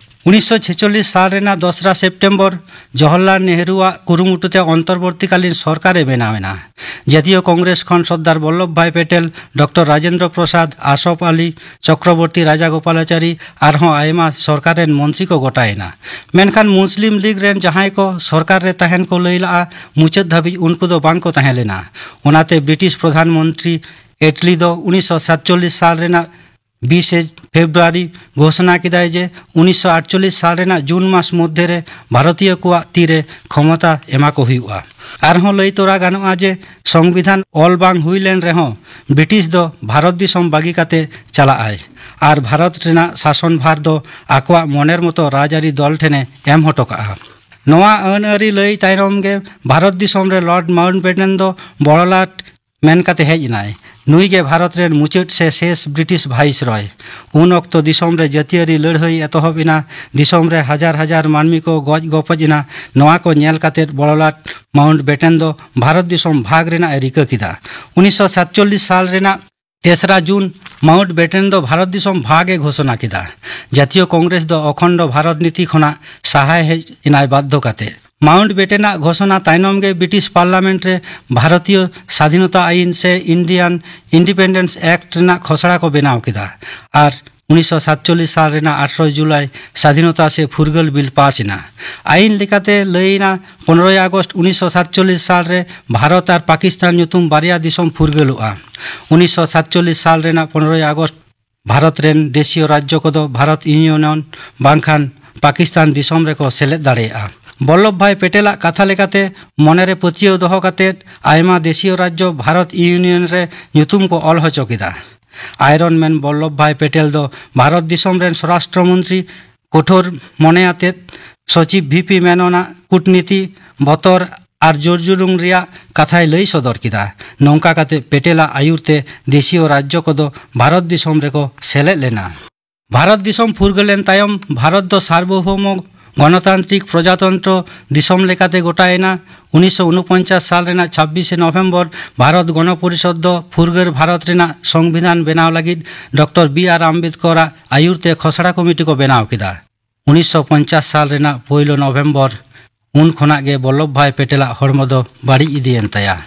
ᱩᱱᱤᱥᱥᱚ ᱪᱷᱮᱪᱚᱞᱞᱤᱥ ᱥᱟᱞ ᱨᱮᱱᱟᱜ ᱫᱚᱥᱨᱟ ᱥᱮᱯᱴᱮᱢᱵᱚᱨ ᱡᱚᱣᱟᱦᱚᱨᱞᱟᱞ ᱱᱮᱦᱨᱩᱣᱟᱜ ᱠᱩᱨᱩᱢᱩᱴᱩ ᱛᱮ ᱚᱱᱛᱚᱨᱵᱚᱨᱛᱤᱠᱟᱞᱤᱱ ᱥᱚᱨᱠᱟᱨ ᱮ ᱵᱮᱱᱟᱣ ᱮᱱᱟ᱾ ᱡᱟᱛᱤᱭᱚ ᱠᱚᱝᱜᱨᱮᱥ ᱠᱷᱚᱱ ᱥᱚᱨᱫᱟᱨ ᱵᱚᱞᱞᱚᱵᱷ ᱵᱷᱟᱭ ᱯᱮᱴᱮᱞ, ᱰᱚᱠᱴᱚᱨ ᱨᱟᱡᱮᱱᱫᱨᱚ ᱯᱨᱚᱥᱟᱫᱽ, ᱟᱥᱚᱯᱷ ᱟᱞᱤ, ᱪᱚᱠᱨᱚᱵᱚᱨᱛᱤ ᱨᱟᱡᱟᱜᱳᱯᱟᱞᱟᱪᱟᱨᱤ ᱟᱨᱦᱚᱸ ᱟᱭᱢᱟ ᱥᱚᱨᱠᱟᱨ ᱨᱮᱱ ᱢᱚᱱᱛᱨᱤ ᱠᱚ ᱜᱚᱴᱟᱭᱮᱱᱟ᱾ ᱢᱮᱱᱠᱷᱟᱱ ᱢᱩᱥᱞᱤᱢ ᱞᱤᱜᱽ ᱨᱮᱱ ᱡᱟᱦᱟᱸᱭ ᱠᱚ ᱥᱚᱨᱠᱟᱨ ᱨᱮ ᱛᱟᱦᱮᱱ ᱠᱚ ᱞᱟᱹᱭ ᱞᱟᱜᱼᱟ, ᱢᱩᱪᱟᱹᱫ ᱫᱷᱟᱹᱵᱤᱡ ᱩᱱᱠᱩ ᱫᱚ ᱵᱟᱝ ᱠᱚ ᱛᱟᱦᱮᱸ ᱞᱮᱱᱟ᱾ ᱚᱱᱟᱛᱮ ᱵᱨᱤᱴᱤᱥ ᱯᱨᱚᱫᱷᱟᱱ ᱢᱚᱱᱛᱨᱤ ᱮᱴᱞᱤ ᱫᱚ ᱩᱱᱤᱥᱥᱚ ᱥᱟᱛᱪᱚᱞᱞᱤᱥ ᱥᱟᱞ ᱨᱮᱱᱟᱜ ᱵᱤᱥᱮ ᱯᱷᱮᱵᱽᱨᱩᱣᱟᱨᱤ ᱜᱷᱳᱥᱚᱱᱟ ᱠᱮᱫᱟᱭ ᱡᱮ ᱩᱱᱤᱥᱥᱚ ᱟᱴᱪᱚᱞᱞᱤᱥ ᱥᱟᱞ ᱨᱮᱱᱟᱜ ᱡᱩᱱ ᱢᱟᱥ ᱢᱚᱫᱽᱫᱷᱮ ᱨᱮ ᱵᱷᱟᱨᱚᱛᱤᱭᱚ ᱠᱚᱣᱟᱜ ᱛᱤᱨᱮ ᱠᱷᱚᱢᱚᱛᱟ ᱮᱢᱟ ᱠᱚ ᱦᱩᱭᱩᱜᱼᱟ᱾ ᱟᱨᱦᱚᱸ ᱞᱟᱹᱭ ᱛᱚᱨᱟ ᱜᱟᱱᱚᱜᱼᱟ ᱡᱮ ᱥᱚᱝᱵᱤᱫᱷᱟᱱ ᱚᱞ ᱵᱟᱝ ᱦᱩᱭ ᱞᱮᱱ ᱨᱮᱦᱚᱸ ᱵᱨᱤᱴᱤᱥ ᱫᱚ ᱵᱷᱟᱨᱚᱛ ᱫᱤᱥᱚᱢ ᱵᱟᱹᱜᱤ ᱠᱟᱛᱮ ᱪᱟᱞᱟᱜ ᱟᱭ ᱟᱨ ᱵᱷᱟᱨᱚᱛ ᱨᱮᱱᱟᱜ ᱥᱟᱥᱚᱱ ᱵᱷᱟᱨ ᱫᱚ ᱟᱠᱚᱣᱟᱜ ᱢᱚᱱᱮᱨ ᱢᱚᱛᱚ ᱨᱟᱡᱽᱟᱹᱨᱤ ᱫᱚᱞ ᱴᱷᱮᱱᱮ ᱮᱢ ᱦᱚᱴᱚ ᱠᱟᱜᱼᱟ᱾ ᱱᱚᱣᱟ ᱟᱹᱱ ᱟᱹᱨᱤ ᱞᱟᱹᱭ ᱛᱟᱭᱱᱚᱢ ᱜᱮ ᱵᱷᱟᱨᱚᱛ ᱫᱤᱥᱚᱢ ᱨᱮ ᱞᱚᱨᱰ ᱢᱟᱣᱩᱱᱴᱵᱮᱴᱮᱱ ᱫᱚ ᱵᱚᱲᱚᱞᱟᱴ ᱢᱮᱱ ᱠᱟᱛᱮ ᱦᱮᱡ ᱮᱱᱟᱭ᱾ ᱱᱩᱭ ᱜᱮ ᱵᱷᱟᱨᱚᱛ ᱨᱮᱱ ᱢᱩᱪᱟᱹᱫ ᱥᱮ ᱥᱮᱥ ᱵᱨᱤᱴᱤᱥ ᱵᱷᱟᱭᱤᱥᱨᱚᱭ᱾ ᱩᱱ ᱚᱠᱛᱚ ᱫᱤᱥᱚᱢ ᱨᱮ ᱡᱟᱹᱛᱤᱭᱟᱹᱨᱤ ᱞᱟᱹᱲᱦᱟᱹᱭ ᱮᱛᱚᱦᱚᱵ ᱮᱱᱟ᱾ ᱫᱤᱥᱚᱢ ᱨᱮ ᱦᱟᱡᱟᱨ ᱦᱟᱡᱟᱨ ᱢᱟᱹᱱᱢᱤ ᱠᱚ ᱜᱚᱡ ᱜᱚᱯᱚᱡ ᱮᱱᱟ᱾ ᱱᱚᱣᱟ ᱠᱚ ᱧᱮᱞ ᱠᱟᱛᱮ ᱵᱚᱲᱚᱞᱟᱴ ᱢᱟᱣᱩᱱᱴᱵᱮᱴᱮᱱ ᱫᱚ ᱵᱷᱟᱨᱚᱛ ᱫᱤᱥᱚᱢ ᱵᱷᱟᱜᱽ ᱨᱮᱱᱟᱜ ᱮ ᱨᱤᱠᱟᱹ ᱠᱮᱫᱟ᱾ ᱩᱱᱤᱥᱥᱚ ᱥᱟᱛᱪᱚᱞᱞᱤᱥ ᱥᱟᱞ ᱨᱮᱱᱟᱜ ᱛᱮᱥᱨᱟ ᱡᱩᱱ ᱢᱟᱣᱩᱱᱴᱵᱮᱴᱮᱱ ᱫᱚ ᱵᱷᱟᱨᱚᱛ ᱫᱤᱥᱚᱢ ᱵᱷᱟᱜᱽ ᱮ ᱜᱷᱳᱥᱚᱱᱟ ᱠᱮᱫᱟ᱾ ᱡᱟᱛᱤᱭᱚ ᱠᱚᱝᱜᱨᱮᱥ ᱫᱚ ᱚᱠᱷᱚᱱᱰᱚ ᱵᱷᱟᱨᱚᱛ ᱱᱤᱛᱤ ᱠᱷᱚᱱᱟᱜ ᱥᱟᱦᱟᱭ ᱦᱮᱡ ᱮᱱᱟᱭ ᱵᱟᱫᱽᱫᱷᱚ ᱠᱟᱛᱮ᱾ ᱢᱟᱣᱩᱱᱴᱵᱮᱴᱮᱱᱟᱜ ᱜᱷᱳᱥᱚᱱᱟ ᱛᱟᱭᱱᱚᱢ ᱜᱮ ᱵᱨᱤᱴᱤᱥ ᱯᱟᱨᱞᱟᱢᱮᱱᱴ ᱨᱮ ᱵᱷᱟᱨᱚᱛᱤᱭᱚ ᱥᱟᱫᱷᱤᱱᱚᱛᱟ ᱟᱭᱤᱱ ᱥᱮ ᱤᱱᱰᱤᱭᱟᱱ ᱤᱱᱰᱤᱯᱮᱱᱰᱮᱱᱥ ᱮᱠᱴ ᱨᱮᱱᱟᱜ ᱠᱷᱚᱥᱲᱟ ᱠᱚ ᱵᱮᱱᱟᱣ ᱠᱮᱫᱟ ᱟᱨ ᱩᱱᱤᱥᱥᱚ ᱥᱟᱛᱪᱚᱞᱞᱤᱥ ᱥᱟᱞ ᱨᱮᱱᱟᱜ ᱟᱴᱷᱨᱚᱭ ᱡᱩᱞᱟᱭ ᱥᱟᱫᱷᱤᱱᱚᱛᱟ ᱥᱮ ᱯᱷᱩᱨᱜᱟᱹᱞ ᱵᱤᱞ ᱯᱟᱥ ᱮᱱᱟ᱾ ᱟᱭᱤᱱ ᱞᱮᱠᱟᱛᱮ ᱞᱟᱹᱭ ᱮᱱᱟ, ᱯᱚᱱᱨᱚᱭ ᱟᱜᱚᱥᱴ ᱩᱱᱤᱥᱥᱚ ᱥᱟᱛᱪᱚᱞᱞᱤᱥ ᱥᱟᱞ ᱨᱮ ᱵᱷᱟᱨᱚᱛ ᱟᱨ ᱯᱟᱠᱤᱥᱛᱟᱱ ᱧᱩᱛᱩᱢ ᱵᱟᱨᱭᱟ ᱫᱤᱥᱚᱢ ᱯᱷᱩᱨᱜᱟᱹᱞᱚᱜᱼᱟ᱾ ᱩᱱᱤᱥᱥᱚ ᱥᱟᱛᱪᱚᱞᱞᱤᱥ ᱥᱟᱞ ᱨᱮᱱᱟᱜ ᱯᱚᱱᱨᱚᱭ ᱟᱜᱚᱥᱴ ᱵᱷᱟᱨᱚᱛ ᱨᱮᱱ ᱫᱮᱥᱤᱭᱚ ᱨᱟᱡᱽᱡᱚ ᱠᱚᱫᱚ ᱵᱷᱟᱨᱚᱛ ᱤᱭᱩᱱᱤᱭᱚᱱ ᱵᱟᱝᱠᱷᱟᱱ ᱯᱟᱠᱤᱥᱛᱟᱱ ᱫᱤᱥᱚᱢ ᱨᱮᱠᱚ ᱥᱮᱞᱮᱫ ᱫᱟᱲᱮᱭᱟᱜᱼᱟ᱾ ᱵᱚᱞᱞᱚᱵᱷ ᱵᱷᱟᱭ ᱯᱮᱴᱮᱞᱟᱜ ᱠᱟᱛᱷᱟ ᱞᱮᱠᱟᱛᱮ ᱢᱚᱱᱮᱨᱮ ᱯᱟᱹᱛᱭᱟᱹᱣ ᱫᱚᱦᱚ ᱠᱟᱛᱮ ᱟᱭᱢᱟ ᱫᱮᱥᱤᱭᱚ ᱨᱟᱡᱽᱡᱚ ᱵᱷᱟᱨᱚᱛ ᱤᱭᱩᱱᱤᱭᱚᱱ ᱨᱮ ᱧᱩᱛᱩᱢ ᱠᱚ ᱚᱞ ᱦᱚᱪᱚ ᱠᱮᱫᱟ᱾ ᱟᱭᱨᱚᱱ ᱢᱮᱱ ᱵᱚᱞᱞᱚᱵᱷ ᱵᱷᱟᱭ ᱯᱮᱴᱮᱞ ᱫᱚ ᱵᱷᱟᱨᱚᱛ ᱫᱤᱥᱚᱢ ᱨᱮᱱ ᱥᱚᱨᱟᱥᱴᱨᱚ ᱢᱚᱱᱛᱨᱤ ᱠᱚᱴᱷᱳᱨ ᱢᱚᱱᱮ ᱟᱛᱮᱫ ᱥᱚᱪᱤᱵᱽ ᱵᱷᱤ ᱯᱤ ᱢᱮᱱᱚᱱᱟᱜ ᱠᱩᱴᱱᱤᱛᱤ, ᱵᱚᱛᱚᱨ ᱟᱨ ᱡᱳᱨᱡᱩᱞᱩᱢ ᱨᱮᱭᱟᱜ ᱠᱟᱛᱷᱟᱭ ᱞᱟᱹᱭ ᱥᱚᱫᱚᱨ ᱠᱮᱫᱟ᱾ ᱱᱚᱝᱠᱟ ᱠᱟᱛᱮ ᱯᱮᱴᱮᱞᱟᱜ ᱟᱭᱩᱨ ᱛᱮ ᱫᱮᱥᱤᱭᱚ ᱨᱟᱡᱽᱡᱚ ᱠᱚᱫᱚ ᱵᱷᱟᱨᱚᱛ ᱫᱤᱥᱚᱢ ᱨᱮᱠᱚ ᱥᱮᱞᱮᱫ ᱞᱮᱱᱟ᱾ ᱵᱷᱟᱨᱚᱛ ᱫᱤᱥᱚᱢ ᱯᱷᱩᱨᱜᱟᱹᱞ ᱮᱱ ᱛᱟᱭᱚᱢ ᱵᱷᱟᱨᱚᱛ ᱫᱚ ᱥᱟᱨᱵᱚᱵᱷᱳᱣᱢᱚ ᱜᱚᱱᱚᱛᱟᱱᱛᱨᱤᱠ ᱯᱨᱚᱡᱟᱛᱚᱱᱛᱨᱚ ᱫᱤᱥᱚᱢ ᱞᱮᱠᱟᱛᱮ ᱜᱚᱴᱟᱭᱮᱱᱟ᱾ ᱩᱱᱤᱥᱥᱚ ᱩᱱᱩᱯᱚᱧᱪᱟᱥ ᱥᱟᱞ ᱨᱮᱱᱟᱜ ᱪᱷᱟᱵᱵᱤᱥᱮ ᱱᱚᱵᱷᱮᱢᱵᱚᱨ ᱵᱷᱟᱨᱚᱛ ᱜᱚᱱᱚᱯᱚᱨᱤᱥᱚᱫᱽ ᱫᱚ ᱯᱷᱩᱨᱜᱟᱹᱞ ᱵᱷᱟᱨᱚᱛ ᱨᱮᱱᱟᱜ ᱥᱚᱝᱵᱤᱫᱷᱟᱱ ᱵᱮᱱᱟᱣ ᱞᱟᱹᱜᱤᱫ ᱰᱚᱠᱴᱚᱨ ᱵᱤ ᱟᱨ ᱟᱢᱵᱮᱫᱽᱠᱚᱨᱟᱜ ᱟᱭᱩᱨ ᱛᱮ ᱠᱷᱚᱥᱲᱟ ᱠᱚᱢᱤᱴᱤ ᱠᱚ ᱵᱮᱱᱟᱣ ᱠᱮᱫᱟ᱾ ᱩᱱᱤᱥᱥᱚ ᱯᱚᱧᱪᱟᱥ ᱥᱟᱞ ᱨᱮᱱᱟᱜ ᱯᱳᱭᱞᱳ ᱱᱚᱵᱷᱮᱢᱵᱚᱨ, ᱩᱱ ᱠᱷᱚᱱᱟᱜ ᱜᱮ ᱵᱚᱞᱞᱚᱵᱷ ᱵᱷᱟᱭ ᱯᱮᱴᱮᱞᱟᱜ ᱦᱚᱲᱢᱚ ᱫᱚ ᱵᱟᱹᱲᱤᱡ ᱤᱫᱤᱭᱮᱱ ᱛᱟᱭᱟ᱾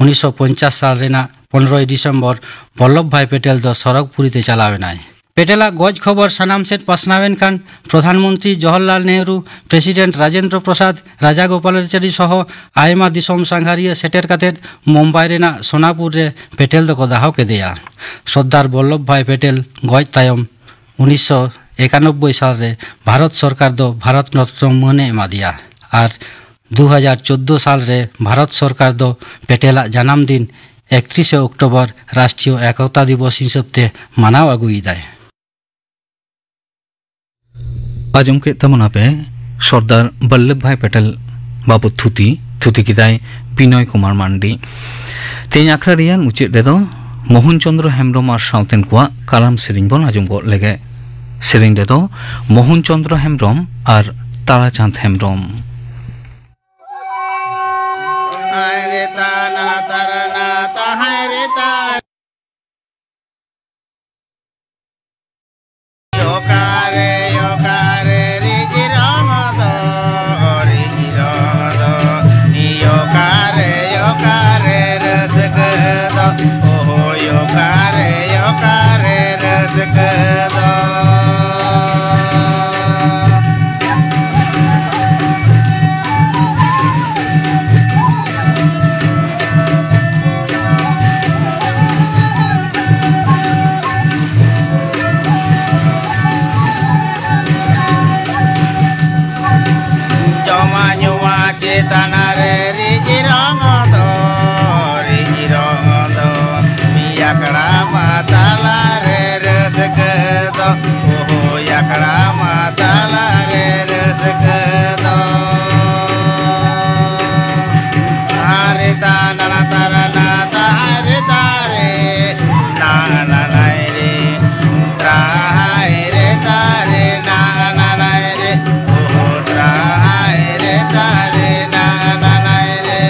ᱩᱱᱤᱥᱥᱚ ᱯᱚᱧᱪᱟᱥ ᱥᱟᱞ ᱨᱮᱱᱟᱜ ᱯᱚᱱᱨᱚᱭ ᱰᱤᱥᱮᱢᱵᱚᱨ ᱵᱚᱞᱞᱚᱵᱷ ᱵᱷᱟᱭ ᱯᱮᱴᱮᱞ ᱫᱚ ᱥᱚᱨᱚᱜᱽᱯᱩᱨᱤ ᱛᱮ ᱪᱟᱞᱟᱣ ᱮᱱᱟᱭ᱾ ᱯᱮᱴᱮᱞᱟᱜ ᱜᱚᱡ ᱠᱷᱚᱵᱚᱨ ᱥᱟᱱᱟᱢ ᱥᱮᱫ ᱯᱟᱥᱱᱟᱣ ᱮᱱ ᱠᱷᱟᱱ ᱯᱨᱚᱫᱷᱟᱱ ᱢᱚᱱᱛᱨᱤ ᱡᱚᱣᱟᱦᱚᱨᱞᱟᱞ ᱱᱮᱦᱨᱩ, ᱯᱨᱮᱥᱤᱰᱮᱱᱴ ᱨᱟᱡᱮᱱᱫᱨᱚ ᱯᱨᱚᱥᱟᱫᱽ, ᱨᱟᱡᱟᱜᱳᱯᱟᱞᱟᱪᱟᱨᱤ ᱥᱚᱦᱚ ᱟᱭᱢᱟ ᱫᱤᱥᱚᱢ ᱥᱟᱸᱜᱷᱟᱨᱤᱭᱟᱹ ᱥᱮᱴᱮᱨ ᱠᱟᱛᱮ ᱢᱩᱢᱵᱟᱭ ᱨᱮᱱᱟᱜ ᱥᱳᱱᱟᱯᱩᱨ ᱨᱮ ᱯᱮᱴᱮᱞ ᱫᱚᱠᱚ ᱫᱟᱦᱚ ᱠᱮᱫᱮᱭᱟ᱾ ᱥᱚᱨᱫᱟᱨ ᱵᱚᱞᱞᱚᱵᱷ ᱵᱷᱟᱭ ᱯᱮᱴᱮᱞ ᱜᱚᱡ ᱛᱟᱭᱚᱢ ᱩᱱᱤᱥᱥᱚ ᱮᱠᱟᱱᱚᱵᱵᱳᱭ ᱥᱟᱞ ᱨᱮ ᱵᱷᱟᱨᱚᱛ ᱥᱚᱨᱠᱟᱨ ᱫᱚ ᱵᱷᱟᱨᱚᱛ ᱨᱚᱛᱱᱚ ᱢᱟᱹᱱ ᱮ ᱮᱢᱟ ᱫᱮᱭᱟ ᱟᱨ ᱫᱩ ᱦᱟᱡᱟᱨ ᱪᱳᱫᱽᱫᱳ ᱥᱟᱞ ᱨᱮ ᱵᱷᱟᱨᱚᱛ ᱥᱚᱨᱠᱟᱨ ᱫᱚ ᱯᱮᱴᱮᱞᱟᱜ ᱡᱟᱱᱟᱢ ᱫᱤᱱ ᱮᱠᱛᱨᱤᱥᱮ ᱚᱠᱴᱳᱵᱚᱨ ᱨᱟᱥᱴᱨᱤᱭᱚ ᱮᱠᱚᱛᱟ ᱫᱤᱵᱚᱥ ᱦᱤᱥᱟᱹᱵ ᱛᱮ ᱢᱟᱱᱟᱣ ᱟᱹᱜᱩᱭᱮᱫᱟᱭ᱾ ᱟᱸᱡᱚᱢ ᱠᱮᱫ ᱛᱟᱵᱚᱱᱟᱯᱮ ᱥᱚᱨᱫᱟᱨ ᱵᱚᱞᱞᱚᱵᱷ ᱵᱷᱟᱭ ᱯᱮᱴᱮᱞ ᱵᱟᱵᱚᱫ ᱛᱷᱩᱛᱤ᱾ ᱛᱷᱩᱛᱤ ᱠᱮᱫᱟᱭ ᱵᱤᱱᱚᱭ ᱠᱩᱢᱟᱨ ᱢᱟᱱᱰᱤ᱾ ᱛᱮᱦᱮᱧ ᱟᱠᱷᱲᱟ ᱨᱮᱭᱟᱜ ᱢᱩᱪᱟᱹᱫ ᱨᱮᱫᱚ ᱢᱳᱦᱚᱱ ᱪᱚᱸᱫᱽᱨᱚ ᱦᱮᱢᱵᱽᱨᱚᱢ ᱟᱨ ᱥᱟᱶᱛᱮᱱ ᱠᱚᱣᱟᱜ ᱠᱟᱨᱟᱢ ᱥᱮᱨᱮᱧ ᱵᱚᱱ ᱟᱸᱡᱚᱢ ᱜᱚᱫ ᱞᱮᱜᱮ᱾ ᱥᱮᱨᱮᱧ ᱨᱮᱫᱚ ᱢᱳᱦᱚᱱ ᱪᱚᱸᱫᱽᱨᱚ ᱦᱮᱢᱵᱽᱨᱚᱢ ᱟᱨ ᱛᱟᱨᱟᱪᱟᱸᱫᱽ ᱦᱮᱢᱵᱽᱨᱚᱢ᱾ ᱡᱚᱢᱟᱜ ᱧᱩᱣᱟᱜ ᱪᱮᱛᱟᱱ ᱨᱮ ᱨᱤᱡ ᱨᱚᱝ ᱫᱚ, ᱨᱤᱡ ᱨᱚᱝ ᱫᱚ, ᱟᱠᱷᱲᱟ ᱢᱟ ᱛᱟᱞᱟ ᱨᱮ ᱨᱟᱹᱥᱠᱟᱹ ᱫᱚ, ᱳᱦᱳ, ᱟᱠᱷᱲᱟ ᱢᱟ ᱛᱟᱞᱟ ᱨᱮ ᱨᱟᱹᱥᱠᱟᱹ ᱫᱚ᱾ ᱦᱟᱨᱮ ᱛᱟ ᱱᱟᱱᱟ ᱛᱟᱨᱟ ᱱᱟ ᱛᱟ ᱦᱟᱨᱮ ᱛᱟᱨᱮ, ᱱᱟ ᱱᱟ ᱱᱟᱭ ᱨᱮ, ᱛᱨᱟ ᱦᱟᱭ ᱨᱮ ᱛᱟᱨᱮ, ᱱᱟ ᱱᱟ ᱱᱟᱭ ᱨᱮ, ᱳᱦᱳ, ᱛᱨᱟ ᱦᱟᱭ ᱨᱮ ᱛᱟᱨᱮ, ᱱᱟ ᱱᱟ ᱱᱟᱭ ᱨᱮ᱾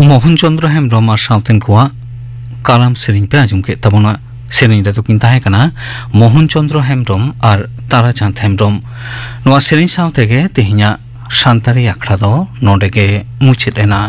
ᱢᱳᱦᱚᱱ ᱪᱚᱸᱫᱽᱨᱚ ᱦᱮᱢᱵᱽᱨᱚᱢ ᱟᱨ ᱥᱟᱶᱛᱮᱱ ᱠᱚᱣᱟᱜ ᱠᱟᱨᱟᱢ ᱥᱮᱨᱮᱧ ᱯᱮ ᱟᱸᱡᱚᱢ ᱠᱮᱫ ᱛᱟᱵᱚᱱᱟ᱾ ᱥᱮᱨᱮᱧ ᱨᱮᱫᱚ ᱠᱤᱱ ᱛᱟᱦᱮᱸ ᱠᱟᱱᱟ ᱢᱳᱦᱚᱱ ᱪᱚᱸᱫᱽᱨᱚ ᱦᱮᱢᱵᱽᱨᱚᱢ ᱟᱨ ᱛᱟᱨᱟᱪᱟᱸᱫᱽ ᱦᱮᱢᱵᱽᱨᱚᱢ᱾ ᱱᱚᱣᱟ ᱥᱮᱨᱮᱧ ᱥᱟᱶ ᱛᱮᱜᱮ ᱛᱮᱦᱮᱧᱟᱜ ᱥᱟᱱᱛᱟᱲᱤ ᱟᱠᱷᱲᱟ ᱫᱚ ᱱᱚᱰᱮ ᱜᱮ ᱢᱩᱪᱟᱹᱫ ᱮᱱᱟ᱾